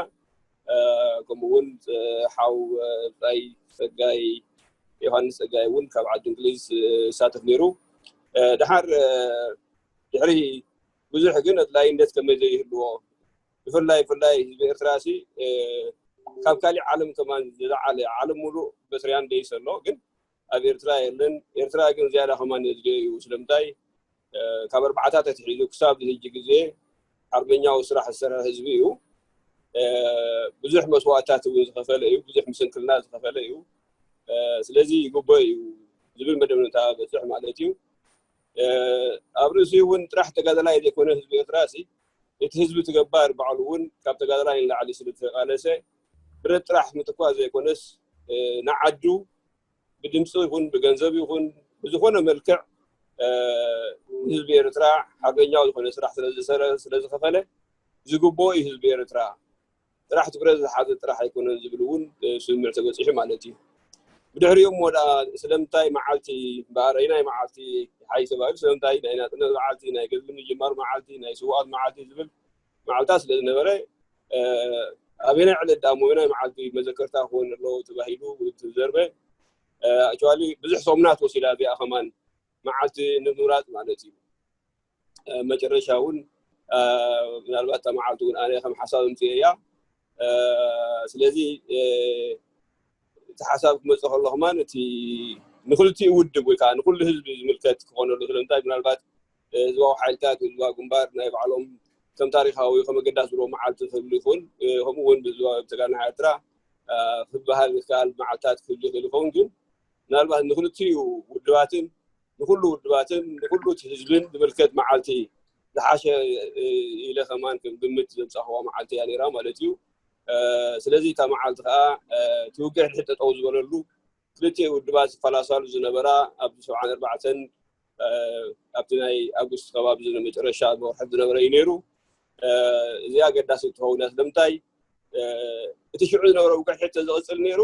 ከምኡ እውን ሓው ብፃይ ፀጋይ ዮሃንስ ፀጋይ እውን ካብ ዓዲ እንግሊዝ ይሳተፍ ነይሩ። ድሓር ድሕሪ ብዙሕ ግን ኣድላይነት ከመይ ዘይህልዎ፣ ብፍላይ ብፍላይ ህዝቢ ኤርትራ ሲ ካብ ካሊእ ዓለም ከማን ዝለዓለ፣ ዓለም ሙሉእ በስርያን ደይስ ኣሎ፣ ግን ኣብ ኤርትራ የለን። ኤርትራ ግን ዝያዳ ከማን የድልዮ እዩ። ስለምንታይ? ካብ ኣርባዕታት ኣትሒዙ ክሳብ ዝህጂ ግዜ ሓርበኛዊ ስራሕ ዝሰርሐ ህዝቢ እዩ። ብዙሕ መስዋእታት እውን ዝኸፈለ እዩ። ብዙሕ ምስንክልና ዝኸፈለ እዩ። ስለዚ ይግበእ እዩ ዝብል መደምደምታ በፅሕ ማለት እዩ። ኣብ ርእሲ እውን ጥራሕ ተጋዳላይ ዘይኮነ ህዝቢ ኤርትራ ሲ እቲ ህዝቢ ትገባር ባዕሉ እውን ካብ ተጋዳላይ ንላዕሊ ስለ ዝተቃለሰ ብረት ጥራሕ ምትኳ ዘይኮነስ ንዓዱ ብድምፂ ይኹን ብገንዘብ ይኹን ብዝኾነ መልክዕ ህዝቢ ኤርትራ ሓርበኛዊ ዝኾነ ስራሕ ስለዝሰረ ስለዝኸፈለ ዝግብኦ እዩ ህዝቢ ኤርትራ። ጥራሕ ትኩረት ዝሓዘ ጥራሕ ኣይኮነን ዝብል እውን ስምምዕ ተበፂሑ ማለት እዩ። ብድሕሪኡ እሞ ደኣ ስለምንታይ መዓልቲ በኣረይናይ መዓልቲ ይሓይ ተባሂሉ፣ ስለምንታይ ናይ ናፅነት መዓልቲ፣ ናይ ገድሊ ምጅማር መዓልቲ፣ ናይ ስውኣት መዓልቲ ዝብል መዓልታት ስለ ዝነበረ ኣበየናይ ዕለት ደኣ ኣበየናይ መዓልቲ መዘከርታ ክኾን ኣለዎ ተባሂሉ ትዘርበ። ኣክቹዋሊ ብዙሕ ሰሙናት ወሲዳ እዚኣ ከማን መዓልቲ ንምምራፅ ማለት እዩ። መጨረሻ እውን ምናልባት እታ መዓልቲ እውን ኣነ ከም ሓሳብ ምፅእ እያ። ስለዚ እቲ ሓሳብ ክመፅእ ከሎ ከማን እቲ ንክልቲኡ ውድብ ወይ ከዓ ንኩሉ ህዝቢ ዝምልከት ክኾነሉ ስለምንታይ ምናልባት ህዝባዊ ሓይልታት ህዝባዊ ግንባር ናይ ባዕሎም ከም ታሪካዊ ከም ኣገዳሲ ዝብሎ መዓልቲ ክህሉ ይኽእል። ከምኡ እውን ብህዝባዊ ተጋድሎ ኤርትራ ክበሃል ዝከኣል መዓልታት ክህሉ ይኽእል ይኸውን። ግን ምናልባት ንክልቲኡ ውድባትን ንኩሉ ውድባትን ንኩሉ እቲ ህዝብን ዝምልከት መዓልቲ ዝሓሸ ኢለ ከማን ከም ግምት ዘምፃኽዋ መዓልቲ እያ ነይራ ማለት እዩ። ስለዚ እታ መዓልቲ ከዓ እቲ ውግዕ ድሕሪ ጠጠው ዝበለሉ ክልቲኡ ውድባት ዝፈላሳሉ ዝነበራ ኣብ ሰብዓን ኣርባዕተን ኣብቲ ናይ ኣጉስት ከባቢ መጨረሻ መወርሐት ዝነበረ እዩ ነይሩ። እዚኣ ኣገዳሲ ትኸውን እያ። ስለምንታይ እቲ ሽዑ ዝነበረ ውግዕ ሕቶ ዝቕፅል ነይሩ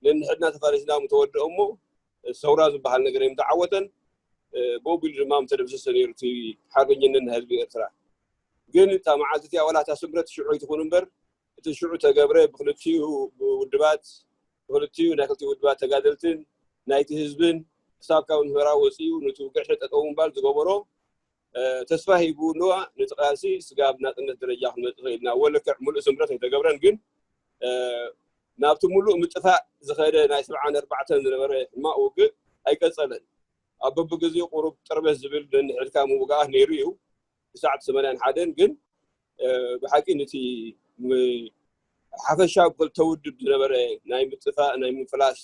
ነንሕድና ተፋሊስና ምተወደኦ እሞ ሰውራ ዝበሃል ነገር እዮም ተዓወተን ብኡ ቢሉ ድማ ምተደምሰሰ ነይሩ እቲ ሓርበኝነት ናይ ህዝቢ ኤርትራ። ግን እታ መዓልቲ እቲኣ ዋላ እታ ስምረት ሽዑ ይትኹን እምበር እቲ ሽዑ ተገብረ ብክልቲኡ ውድባት ብክልቲኡ ናይ ክልቲኡ ውድባት ተጋደልትን ናይቲ ህዝብን ክሳብ ካብ ኣስመራ ወፂኡ ነቲ ውግዕ ጠጠው ምባል ዝገበሮ ተስፋ ሂቡ ነዋ ነቲ ቃልሲ ስጋብ ናፅነት ደረጃ ክንመፅእ ክኢልና ወልክዕ ሙሉእ ስምረት ኣይተገብረን። ግን ናብቲ ሙሉእ ምጥፋእ ዝኸደ ናይ ሰብዓን ኣርባዕተን ዝነበረ ሕማቕ ውግእ ኣይቀፀለን። ኣብ በብግዜኡ ቁሩብ ጥርበስ ዝብል ነንሕድካ ምውጋኣት ነይሩ እዩ ክሳዕ ሰማንያን ሓደን። ግን ብሓቂ ነቲ ሓፈሻ ክልተ ውድብ ዝነበረ ናይ ምጥፋእ ናይ ምፍላስ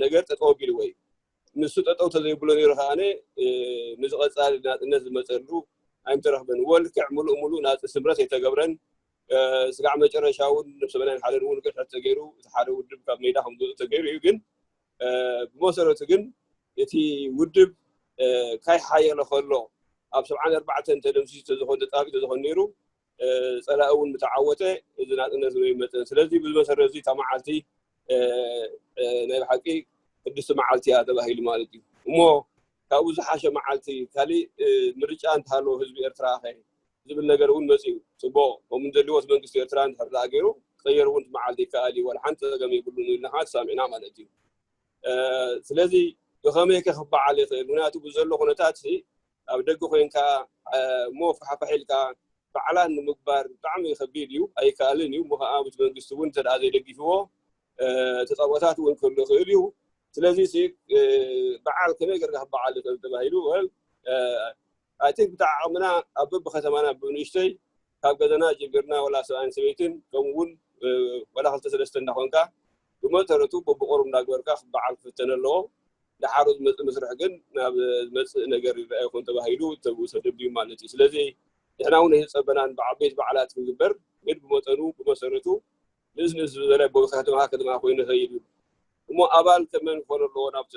ነገር ጠጠው ኣቢልዎ እዩ። ንሱ ጠጠው ተዘይብሎ ነይሩ ከዓነ ንዝቐፃሊ ናፅነት ዝመፀሉ ኣይምተረኽበን። ወልክዕ ሙሉእ ሙሉእ ናፂ ስምረት ኣይተገብረን። ስጋዕ መጨረሻ እውን ሰማንያን ሓደን እውን ቅድሕት ተገይሩ እቲ ሓደ ውድብ ካብ ሜዳ ከም ዝወፅእ ተገይሩ እዩ። ግን ብመሰረቱ ግን እቲ ውድብ ካይ ሓየለ ከሎ ኣብ ሰብዓን ኣርባዕተን ተደምሲሱ ተዝኾን ተጣፊኡ ተዝኾን ነይሩ ፀላኢ እውን ምተዓወተ እዚ ናፅነት ዝመፀን። ስለዚ ብዝመሰረት እዚ እታ መዓልቲ ናይ ብሓቂ ቅድስቲ መዓልቲ እያ ተባሂሉ ማለት እዩ። እሞ ካብኡ ዝሓሸ መዓልቲ ካሊእ ምርጫ እንተሃለዎ ህዝቢ ኤርትራ ከ ዝብል ነገር እውን መፅኡ። ፅቡቕ ከምኡ ዘልዎት መንግስቲ ኤርትራ እንድሕር ደኣ ገይሩ ክቀየር እውን መዓልቲ ይከኣል እዩ። ዋላ ሓንቲ ፀገም የብሉን ኢልና ከዓ ተሳሚዕና ማለት እዩ። ስለዚ ብኸመይ ከ ክበዓል ይኽእል? ምክንያቱ ብዘሎ ኩነታት ኣብ ደገ ኮይንካ እሞ ፋሕፋሕ ኢልካ በዓላት ንምግባር ብጣዕሚ ከቢድ እዩ፣ ኣይከኣልን እዩ። እሞ ከዓ እቲ መንግስቲ እውን እንተ ደኣ ዘይደጊፍዎ ተፃቦታት እውን ክህሉ ይኽእል እዩ። ስለዚ በዓል ከመይ ገርካ ክበዓል ይኽእል ተባሂሉ ወል ኣይ ቲንክ ብቲ ዓቕምና ኣብ በብከተማና ብንእሽተይ ካብ ገዛና ጀሚርና ወላ ሰብኣይን ሰበይትን ከምኡ እውን ወላ ክልተ ሰለስተ እንዳኾንካ ብመሰረቱ በብቆሩብ እንዳግበርካ ክበዓል ክፍተን ኣለዎ። ደሓሩ ዝመፅእ መስርሕ ግን ናብ ዝመፅእ ነገር ይረኣ ይኾን ተባሂሉ ተብኡ ተደብዩ ማለት እዩ። ስለዚ ንሕና እውን ኣይተፀበናን ብዓበይቲ በዓላት ክግበር፣ ግን ብመጠኑ ብመሰረቱ ንእስ ንእስ ዝበለ ቦ ከተማ ከተማ ኮይኑ ይኸይድ እዩ። እሞ ኣባል ከመን ክኾን ኣለዎ ናብቲ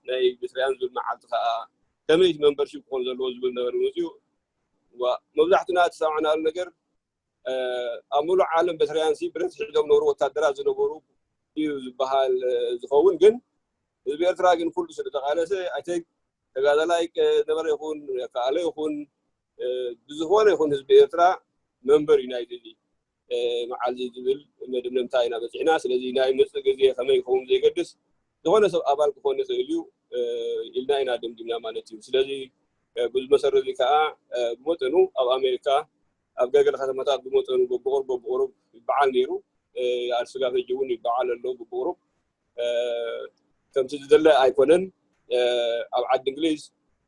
ናይ ቤተክርስትያን ዝብል መዓልቲ ከዓ ከመይ እቲ መንበርሺፕ ክኾን ዘለዎ ዝብል ነገር መፅኡ። መብዛሕትና ተሰማዕናሉ ነገር ኣብ ሙሉእ ዓለም በትርያንሲ ብረት ሒዞም ነበሩ ወታደራት ዝነበሩ እዩ ዝበሃል ዝኸውን። ግን ህዝቢ ኤርትራ ግን ኩሉ ስለ ተቃለሰ ኣይተ ተጋዳላይ ነበረ ይኹን ከኣለ ይኹን ብዝኾነ ይኹን ህዝቢ ኤርትራ መንበር እዩ ናይዚ መዓልዚ ዝብል መደምደምታ ኢና በፂሕና። ስለዚ ናይ መፅእ ግዜ ከመይ ክኸውን ዘይገድስ ዝኾነ ሰብ ኣባል ክኾን ይኽእል እዩ ኢልና ኢና ደምዲምና ማለት እዩ። ስለዚ ብዚ መሰረት እዚ ከዓ ብመጠኑ ኣብ ኣሜሪካ ኣብ ገለገለ ከተማታት ብመጠኑ በብቑሩብ በብቑሩብ ይበዓል ነይሩ። ኣብ ስጋብ ሕጂ እውን ይበዓል ኣሎ ብብቑሩብ። ከምቲ ዝደለ ኣይኮነን። ኣብ ዓዲ እንግሊዝ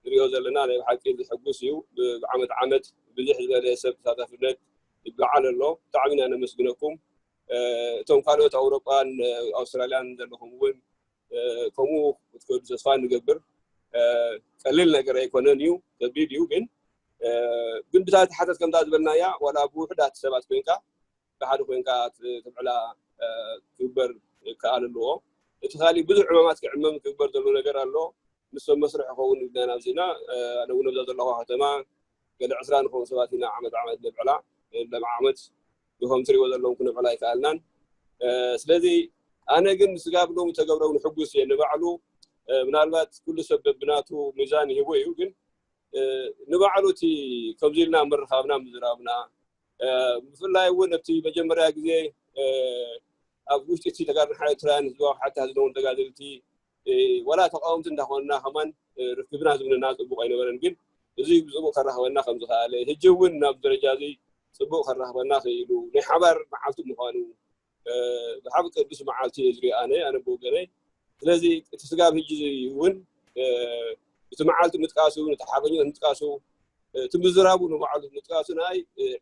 ንሪኦ ዘለና ናይ ብሓቂ ዝሕጉስ እዩ። ብዓመት ዓመት ብዙሕ ዝበለ ሰብ ተሳታፍነት ይበዓል ኣሎ። ብጣዕሚ ኢና ነመስግነኩም። እቶም ካልኦት ኣውሮጳን ኣውስትራልያን ዘለኹም እውን ከምኡ ክትከዱ ተስፋ ንገብር። ቀሊል ነገር ኣይኮነን እዩ፣ ከቢድ እዩ። ግን ግን ብታ ተሓተት ከምታ ዝበልናያ ዋላ ብውሕዳት ሰባት ኮይንካ ብሓደ ኮይንካ ትብዕላ ክግበር ክኣል ኣለዎ። እቲ ካሊእ ብዙሕ ዕማማት ክዕመም ክግበር ዘሎ ነገር ኣሎ። ምስ ሰብ መስርሕ ይኸውን ኢልና ናብ ዜና ኣነ እውን ኣብዛ ዘለኹ ከተማ ገለ ዕስራ ንኸውን ሰባት ኢና ዓመት ዓመት ነብዕላ። ሎም ዓመት ብኸም ትሪእዎ ዘለኹም ክነብዕላ ኣይከኣልናን። ስለዚ ኣነ ግን ስጋብ ሎሚ ተገብረ እውን ሕጉስ እየ። ንባዕሉ ምናልባት ኩሉ ሰብ በብናቱ ሚዛን ይህቦ እዩ። ግን ንባዕሉ እቲ ከምዚ ኢልና ምርኻብና ምዝራብና ብፍላይ እውን ኣብቲ መጀመርያ ግዜ ኣብ ውሽጢ እቲ ተጋድሎ ሓይሊ ኤርትራን ህዝባዊ ሓታ ዝነውን ተጋደልቲ ዋላ ተቃወምቲ እንዳኾንና ከማን ርክብና ዝብለና ፅቡቅ ኣይነበረን። ግን እዚ ብፅቡቅ ከራኽበና ከም ዝኸኣለ ሕጂ እውን ናብ ደረጃ እዚ ፅቡቅ ከራኽበና ክኢሉ ናይ ሓባር መዓልቲ ምዃኑ ብሓቂ ቅዱስ መዓልቲ እየ ዝሪኦ ኣነ ኣነ ብወገነይ። ስለዚ እቲ ስጋብ ሕጂ እውን እቲ መዓልቲ ምጥቃሱ ነቲ ሓርበኛታት ምጥቃሱ እቲ ምዝራቡ ንባዕሉ ምጥቃሱ ንኣይ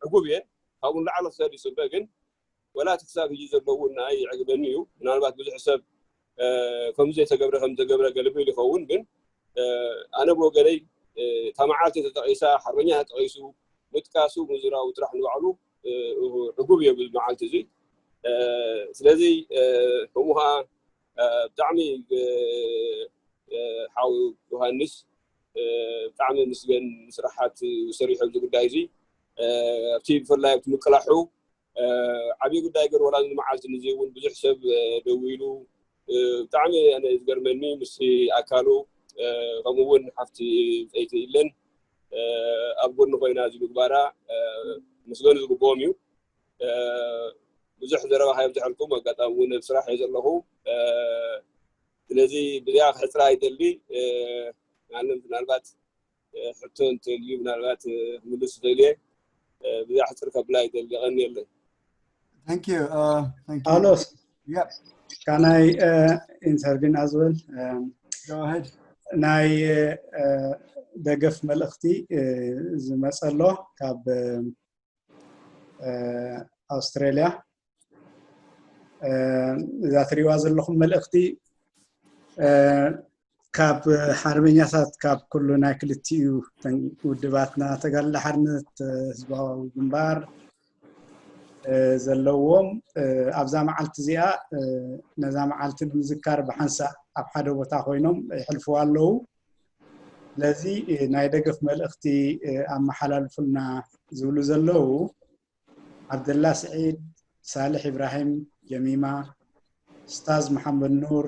ዕጉብ እየ። ካብኡ ንላዕሊ ክሰድ ይፅበ ግን ወላ እቲ ክሳብ ሕጂ ዘለዉ ንኣይ ይዕግበኒ እዩ። ምናልባት ብዙሕ ሰብ ከምዚ ዘይተገብረ ከም ዝተገብረ ገልብል ይኸውን ግን ኣነ ብወገነይ እታ መዓልቲ ተጠቂሳ ሓርበኛ ተጠቂሱ ምጥቃሱ ምዝራቡ ጥራሕ ንባዕሉ ዕጉብ እየ ብዚ መዓልቲ እዚ። ስለዚ ከምኡ ከዓ ብጣዕሚ ሓው ዮሃንስ ብጣዕሚ ምስገን ስራሓት ሰሪሑ ኣብዚ ጉዳይ እዚ ኣብቲ ብፍላይ ኣብቲ ምቅላሑ ዓብዪ ጉዳይ ገይሩ ዋላ እዚ መዓልቲ ንዚ እውን ብዙሕ ሰብ ደዊሉ ብጣዕሚ ኣነ ዝገርመኒ ምስ ኣካሉ ከምኡ እውን ሓፍቲ ፀይቲ ኢለን ኣብ ጎኒ ኮይና እዚ ምግባራ ምስገኑ ዝግብኦም እዩ። ብዙሕ ዘረባ ካየብዝሐልኩም ኣጋጣሚ እውን ኣብ ስራሕ እየ ዘለኹ። ስለዚ ብዚኣ ክሕፅራ ይደሊ። ምናልባት ሕቶ እንተልዩ ምናልባት ክምልስ ይኽእል እየ። ብዚኣ ሕፅር ከብላ ይደሊ። የቐንየለይ። ፓውሎስ ካናይ ኢንተርቪን ኣዝወል ናይ ደገፍ መልእኽቲ ዝመፀ ኣሎ ካብ ኣውስትራልያ። እዛ ትሪእዋ ዘለኹም መልእኽቲ ካብ ሓርበኛታት ካብ ኩሉ ናይ ክልቲኡ ውድባትና ተጋድሎ ሓርነት ህዝባዊ ግንባር ዘለዎም ኣብዛ መዓልቲ እዚኣ ነዛ መዓልቲ ንምዝካር ብሓንሳእ ኣብ ሓደ ቦታ ኮይኖም ይሕልፍዋ ኣለዉ። ስለዚ ናይ ደገፍ መልእኽቲ ኣመሓላልፉልና ዝብሉ ዘለዉ ዓብደላ ስዒድ፣ ሳልሕ ኢብራሂም፣ ጀሚማ፣ ስታዝ መሓመድ ኑር፣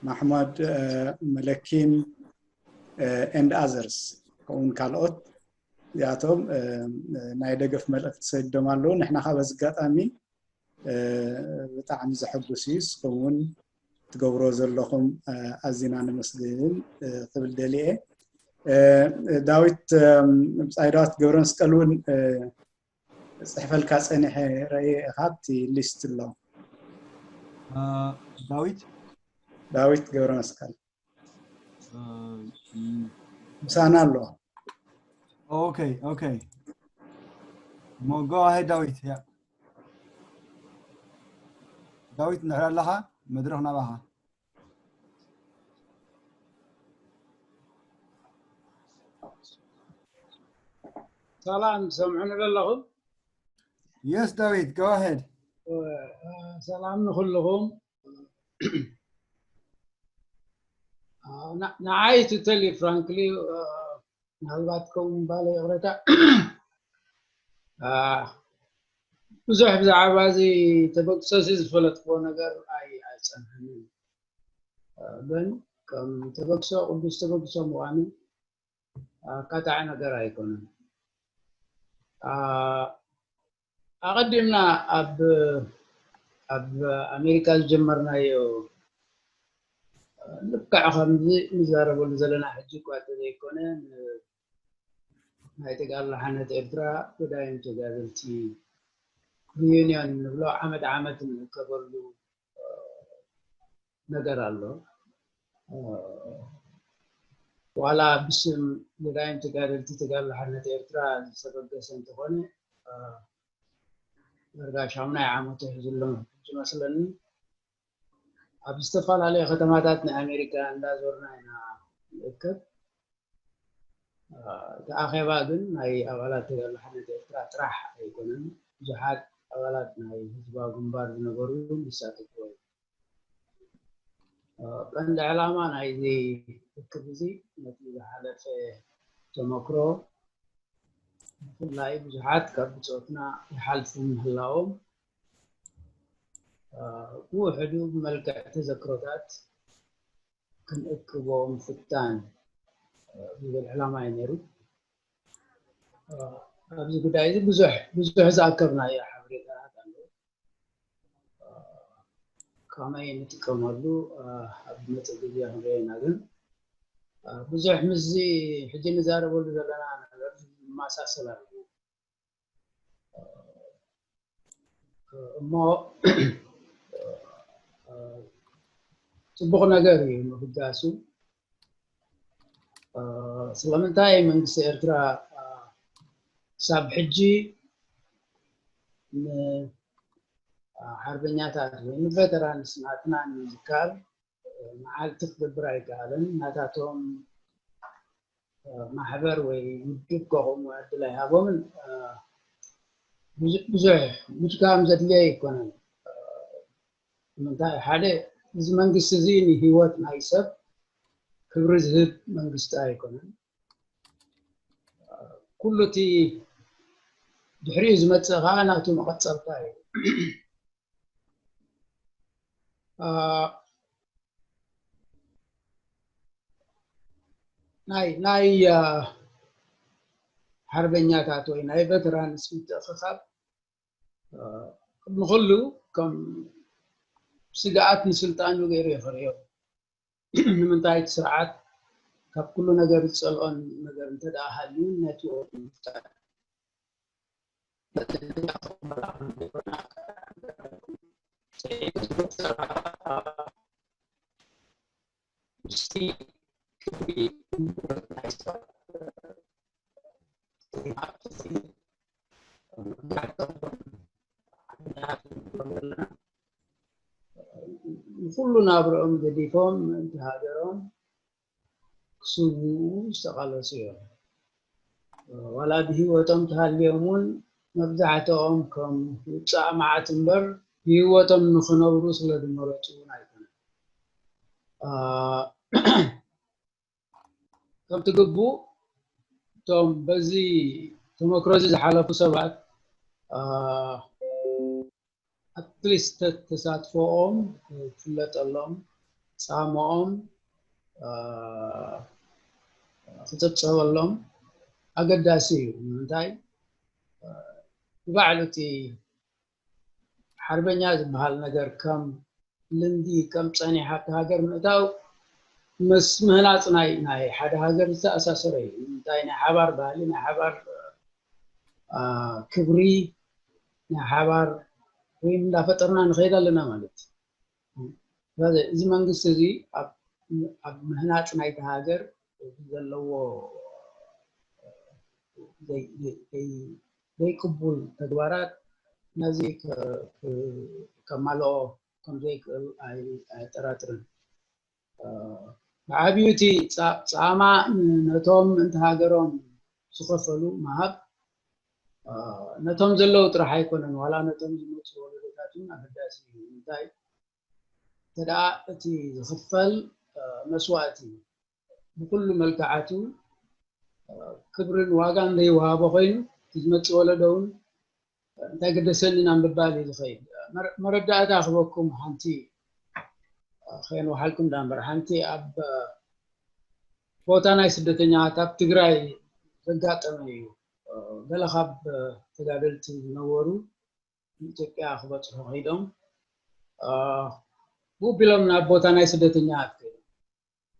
ማሕመድ መለኪን and others ከምኡውን ካልኦት እዚኣቶም ናይ ደገፍ መልእኽቲ ሰዲዶም ኣለዉ። ንሕና ካብ ኣጋጣሚ ብጣዕሚ ዘሐጉስ እዩ። ንስኹም እውን ትገብሮ ዘለኹም ኣዚና ነመስግን ክብል ደልየ። ዳዊት ብፃይ ዳዊት ገብረ መስቀል እውን ፅሕፈልካ ፀኒሐ ረእየ ኢኻ ኣብቲ ሊስት ኣሎ። ዳዊት ዳዊት ገብረ መስቀል ምሳና ኣሎ። ኦኬ ኦኬ ሞ go ahead ዳዊት ያ ዳዊት እንድሕር ኣለኻ መድረኽ ናባኻ። ሰላም፣ ትሰምዑኒ ዘለኹም? Yes, David, go ahead. ሰላም ንኹልኹም። ንዓይ ትተሊ ፍራንክሊ፣ ምናልባት ከምኡ ምባለ ይቕረታ። ብዙሕ ብዛዕባ እዚ ተበግሶ እዚ ዝፈለጥክዎ ነገር ኣይፀንሐንን። ግን ከም ተበግሶ፣ ቅዱስ ተበግሶ ምዃኑ ኣካታዒ ነገር ኣይኮነን። ኣቐዲምና ኣብ ኣብ ኣሜሪካ ዝጀመርናዮ ልክዕ ከምዚ ንዛረበሉ ዘለና ሕጂ እኳ እንተዘይኮነ፣ ናይ ተጋድሎ ሓርነት ኤርትራ ገዳይም ተጋደልቲ ሪዩኒዮን ንብሎ ዓመት ዓመት እንእከበሉ ነገር ኣሎ። ዋላ ብስም ገዳይም ተጋደልቲ ተጋድሎ ሓርነት ኤርትራ ዝተበገሰ እንተኾነ፣ ዳርጋ ሻሙናይ ዓመቱ ሒዙ ኣሎ ዝመስለኒ። ኣብ ዝተፈላለዩ ከተማታት ናይ ኣሜሪካ እንዳዞርና ኢና ንእከብ። እቲ ኣኼባ ግን ናይ ኣባላት ተጋድሎ ሓርነት ኤርትራ ጥራሕ ኣይኮነን። ብዙሓት ኣባላት ናይ ህዝባዊ ግንባር ዝነበሩ እውን ይሳተፍዎ እዮም። ቀንዲ ዕላማ ናይዚ ርክብ እዚ ነቲ ዝሓለፈ ተመክሮ፣ ብፍላይ ብዙሓት ካብ ብጾትና ይሓልፉ ምህላዎም፣ ብውሕዱ ብመልክዕ ተዘክሮታት ክንእክቦ ምፍታን ዝብል ዕላማ እዩ ነይሩ። ኣብዚ ጉዳይ እዚ ብዙሕ ብዙሕ ዝኣከብናዮ ሓበሬታታት ኣለዉ። ከመይ ንጥቀመሉ ኣብ ዝመፅእ ግዜ ክንሪኦ ኢና። ግን ብዙሕ ምስዚ ሕጂ ንዛረበሉ ዘለና ነገር ዝመሳሰል ኣለዎ። እሞ ፅቡቕ ነገር እዩ ምብጋሱ። ስለምንታይ መንግስቲ ኤርትራ ክሳብ ሕጂ ንሓርበኛታት ወይ ንቬተራንስ ናትና ንምዝካር መዓልቲ ክገብር ኣይከኣለን? ናታቶም ማሕበር ወይ ውድብ ከቑሙ ዕድል ኣይሃቦምን። ብዙሕ ምድካም ዘድልዮ ኣይኮነን። ንምንታይ? ሓደ፣ እዚ መንግስቲ እዚ ንህይወት ናይ ሰብ ክብሪ ዝህብ መንግስቲ ኣይኮነን። ኩሉ እቲ ድሕሪኡ ዝመፅእ ከዓ ናቱ መቐፀልታ እዩ። ናይ ናይ ሓርበኛታት ወይ ናይ ቬተራንስ ምትእኽኻብ ቅድሚ ኩሉ ከም ስግኣት ንስልጣኑ ገይሩ ይኽርእዮ። ንምንታይ? እቲ ስርዓት ካብ ኩሉ ነገር ዝፀልኦን ነገር እንተ ደኣ ሃልዩ ነቲ ወዲ ምፍጣር። ንኩሉ ናብርኦም ገዲፎም ምእንቲ ሃገሮም ክስውኡ ዝተቓለሱ እዮም። ዋላ ብህይወቶም ተሃልዮም እውን መብዛሕትኦም ከም ውፃእ መዓት እምበር ብህይወቶም ንኽነብሩ ስለ ዝመረፁ እውን ኣይኮነን። ከምቲ ግቡእ እቶም በዚ ተመክሮ እዚ ዝሓለፉ ሰባት ኣትሊስት ተሳትፎኦም ክፍለጠሎም፣ ፃምኦም ክፅብፀበሎም ኣገዳሲ እዩ። ንምንታይ? ብባዕሉ እቲ ሓርበኛ ዝበሃል ነገር ከም ልምዲ ከም ፀኒሕ ኣብቲ ሃገር ምእታው ምስ ምህናፅ ናይ ናይ ሓደ ሃገር ዝተኣሳሰረ እዩ። እንታይ? ናይ ሓባር ባህሊ፣ ናይ ሓባር ክብሪ፣ ናይ ሓባር ሪም እንዳፈጠርና ንኸይድ ኣለና ማለት እዩ። እዚ መንግስቲ እዚ ኣብ ምህናፅ ናይቲ ሃገር ዘለዎ ዘይቅቡል ተግባራት ነዚ ከማልኦ ከም ዘይክእል ኣየጠራጥርን። ብዓብዩ እቲ ጻ- ጻማ ነቶም ምእንቲ ሃገሮም ዝኸፈሉ ምሃብ፣ እ፣ ነቶም ዘለዉ ጥራሕ ኣይኮነን፣ ዋላ ነቶም ዝመጹ ወለዶታት እውን ኣገዳሲ እዩ። እንታይ እንተ ደኣ እቲ ዝኽፈል፣ እ፣ መስዋእቲ ብኩሉ መልክዓቱ፣ እ፣ ክብርን ዋጋን ዘይወሃቦ ኮይኑ፣ እቲ ዝመጽእ ወለዶ እውን እንታይ ገደሰኒ ናብ ምባል እዩ ዝኸይድ። መረ- መረዳእታ ክበኩም ሓንቲ፣ እ፣ ከየንውሓልኩም ዳ እምበር፣ ሓንቲ ኣብ፣ እ፣ ቦታ ናይ ስደተኛታት ኣብ ትግራይ ዘጋጠመ እዩ። እ፣ ገለ ካብ፣ እ፣ ተጋደልቲ ዝነበሩ ንኢትዮጵያ ክበጽሑ ከይዶም፣ እ፣ ብኡ ቢሎም ናብ ቦታ ናይ ስደተኛታት ከይዶም።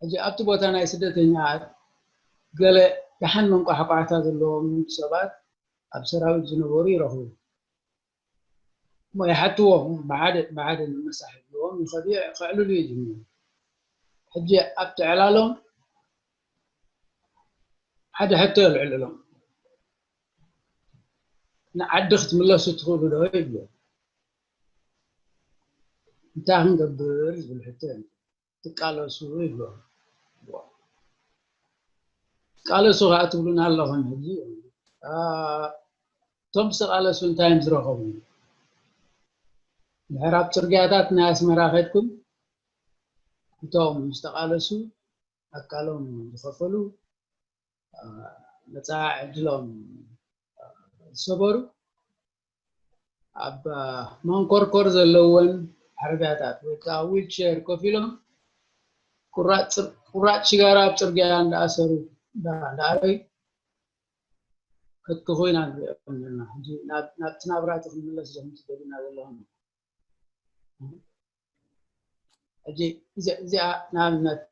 ሕጂ ኣብቲ ቦታ ናይ ስደተኛታት ገለ ደሓን መንቋሕቋሕታ ዘለዎም ሰባት ኣብ ሰራዊት ዝነበሩ ይረኽቡ። እሞ ይሓትዎም፣ ብሓደ ብሓደ ንምሳሕ ይብልዎም፣ ይኸዱ፣ ከዕልሉ ይጅምሩ። ሕጂ ኣብቲ ዕላሎም ሓደ ሕቶ የልዕልሎም። "ንዓዲ ክትምለሱ ትኽእሉ ዶ?" ይብሉ። "እንታይ ክንገብር?" ዝብል ሕቶ የልዕሉ። "ትቃለሱ?" ይብሉ። "ዋ፣ ትቃለሱ ከኣ ትብሉና ኣለኹም ሕጂ?" "ኣ፣ እቶም ዝተቃለሱ እንታይ እዮም ዝረኸቡ? ድሕር ኣብ ጽርግያታት ናይ ኣስመራ ከድኩም እቶም ዝተቃለሱ፣ ኣካሎም ዝኸፈሉ፣ ኣ፣ መጻኢ ዕድሎም፣ ኣ፣ ዝሰበሩ፣ ኣብ፣ ኣ፣ መንኮርኮር ዘለወን ዓረብያታት ወይ ከዓ ዊልቸር ኮፍ ኢሎም ቁራጭ ጽር- ቁራጭ ሽጋራ ኣብ ጽርግያ እንዳኣሰሩ፣ እንዳ- እንዳኣረዩ ከትክኹ ኢና ንሪኦም ዘለና። ሕጂ ናብ- ናብቲ ናብራ እቲ ክንምለስ ዶ ትደልዩና ዘለኹም?" ሕጂ እዚ- እዚኣ ንኣብነት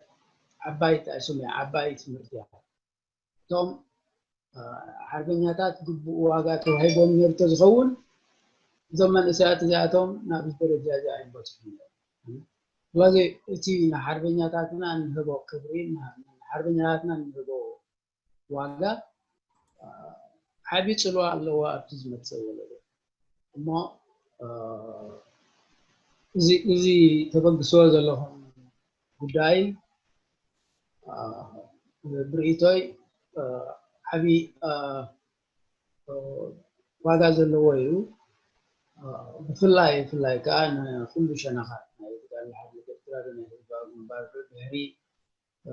ዓባይ ጠዕስም እያ፣ ዓባይ ትምህርቲ እያ። እቶም፣ እ፣ ሓርበኛታት ግቡእ ዋጋ ተዋሂቦም ነይሩ ተዝኸውን፣ እዞም መንእሰያት እዚኣቶም ናብዚ ደረጃ እዚ ኣይበጽሑን ነይሮም። ስለዚ እቲ ንሓርበኛታትና እንህቦ ክብሪ፣ ንሓርበኛታትና እንህቦ ዋጋ፣ እ፣ ዓቢ ጽልዋ ኣለዎ ኣብቲ ዝመጽእ ወለዶ። እሞ፣ እ፣ እዚ- እዚ ተበግስዎ ዘለኹም ጉዳይ፣ እ፣ ብርእይቶይ፣ እ፣ ዓቢ፣ እ፣ እ፣ ዋጋ ዘለዎ እዩ። እ፣ ብፍላይ- ብፍላይ ከዓ ንኹሉ ሸነኻት ናይ ተጋድሎ ሓርነት ኤርትራ ዶ ናይ ህዝባዊ ግንባር ዶ ድሕሪ፣ እ፣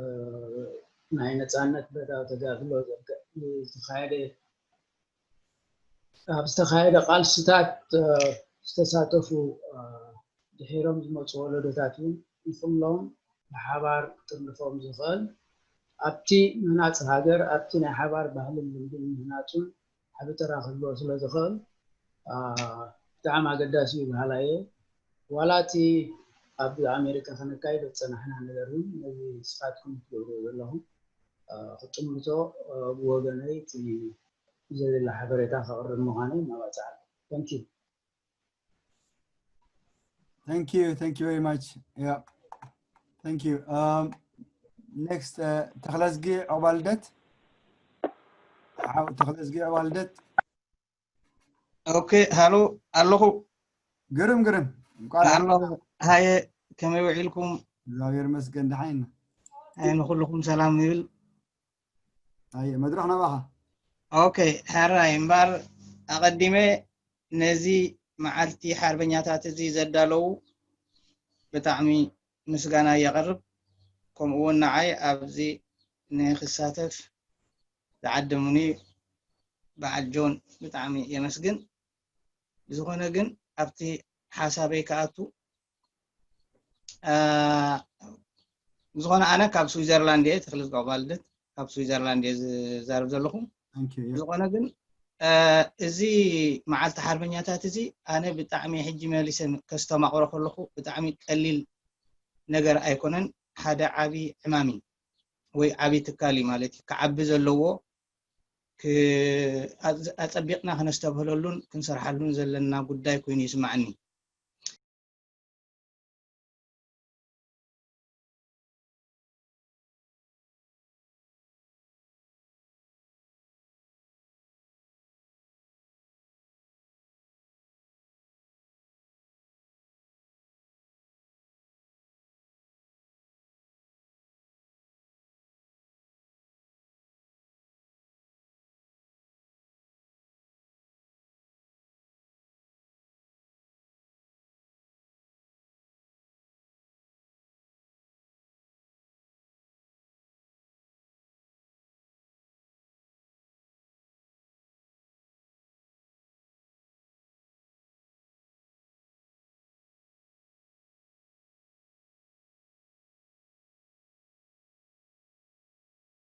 ናይ ነጻነት ብረታዊ ተጋድሎ ዘርግ- ዝተኻየደ ኣብ ዝተኻየደ ቃልስታት፣ እ፣ ዝተሳተፉ፣ እ፣ ድሒሮም ዝመፁ ወለዶታት እውን ንኩሎም ብሓባር ክጥርንፎም ዝኽእል ኣብቲ ምህናፅ ሃገር፣ ኣብቲ ናይ ሓባር ባህልን ልምድን ምህናፁን ዓቢ ተራ ክህልዎ ስለ ዝኽእል፣ እ፣ ብጣዕሚ ኣገዳሲ እዩ በሃላይ እየ። ዋላ እቲ ኣብ ኣሜሪካ ከነካይዶ ዝፀናሕና ነገር እውን ነዚ ንስኻትኩም ትገብርዎ ዘለኹም፣ እ፣ ክጥምቶ፣ እ፣ ብወገነይ እቲ ዘድሊ ሓበሬታ ከቕርብ ምዃነይ እናባፅዓለኹ። Thank you። Thank you, thank you very much. Yeah, thank you. Um, next, uh, ተኽለዝጊ ዑቕባልደት። ሓው ተኽለዝጊ ዑቕባልደት። ኦኬ፣ ሃሎ ኣለኹ። ግርም፣ ግርም። እንቋዕ ደሓን ኣለኹ። ሃየ፣ ከመይ ውዒልኩም? እግዚኣብሔር ይመስገን፣ ደሓን ኢና። ኣይ፣ ንኹልኹም ሰላም ይብል። ኣየ፣ መድረኽ ናባኻ። ኦኬ፣ ሕራይ እምበር፣ ኣቐዲመ ነዚ መዓልቲ ሓርበኛታት እዚ ዘዳለዉ ብጣዕሚ ምስጋና የቕርብ። ከምኡ እውን ንዓይ ኣብዚ ንክሳተፍ ዝዓደሙኒ በዓል ጆን ብጣዕሚ የመስግን። ብዝኾነ ግን ኣብቲ ሓሳበይ ክኣቱ፣ እ፣ ብዝኾነ ኣነ ካብ ስዊዘርላንድ እየ፣ ተኽለ ዝቀባልደት ካብ ስዊዘርላንድ እየ ዝዛረብ ዘለኹ። Thank you. Yeah. ብዝኾነ ግን፣ እ፣ እዚ መዓልቲ ሓርበኛታት እዚ ኣነ ብጣዕሚ ሕጂ መሊሰ ከስተማቕሮ ከለኹ ብጣዕሚ ቀሊል ነገር ኣይኮነን። ሓደ ዓቢ ዕማም እዩ ወይ ዓቢ ትካል እዩ ማለት እዩ። ክዓቢ ዘለዎ፣ ክ-፣ ኣጽ-፣ ኣጸቢቕና ከነስተብህለሉን ክንሰርሓሉን ዘለና ጉዳይ ኮይኑ ይስማዓኒ።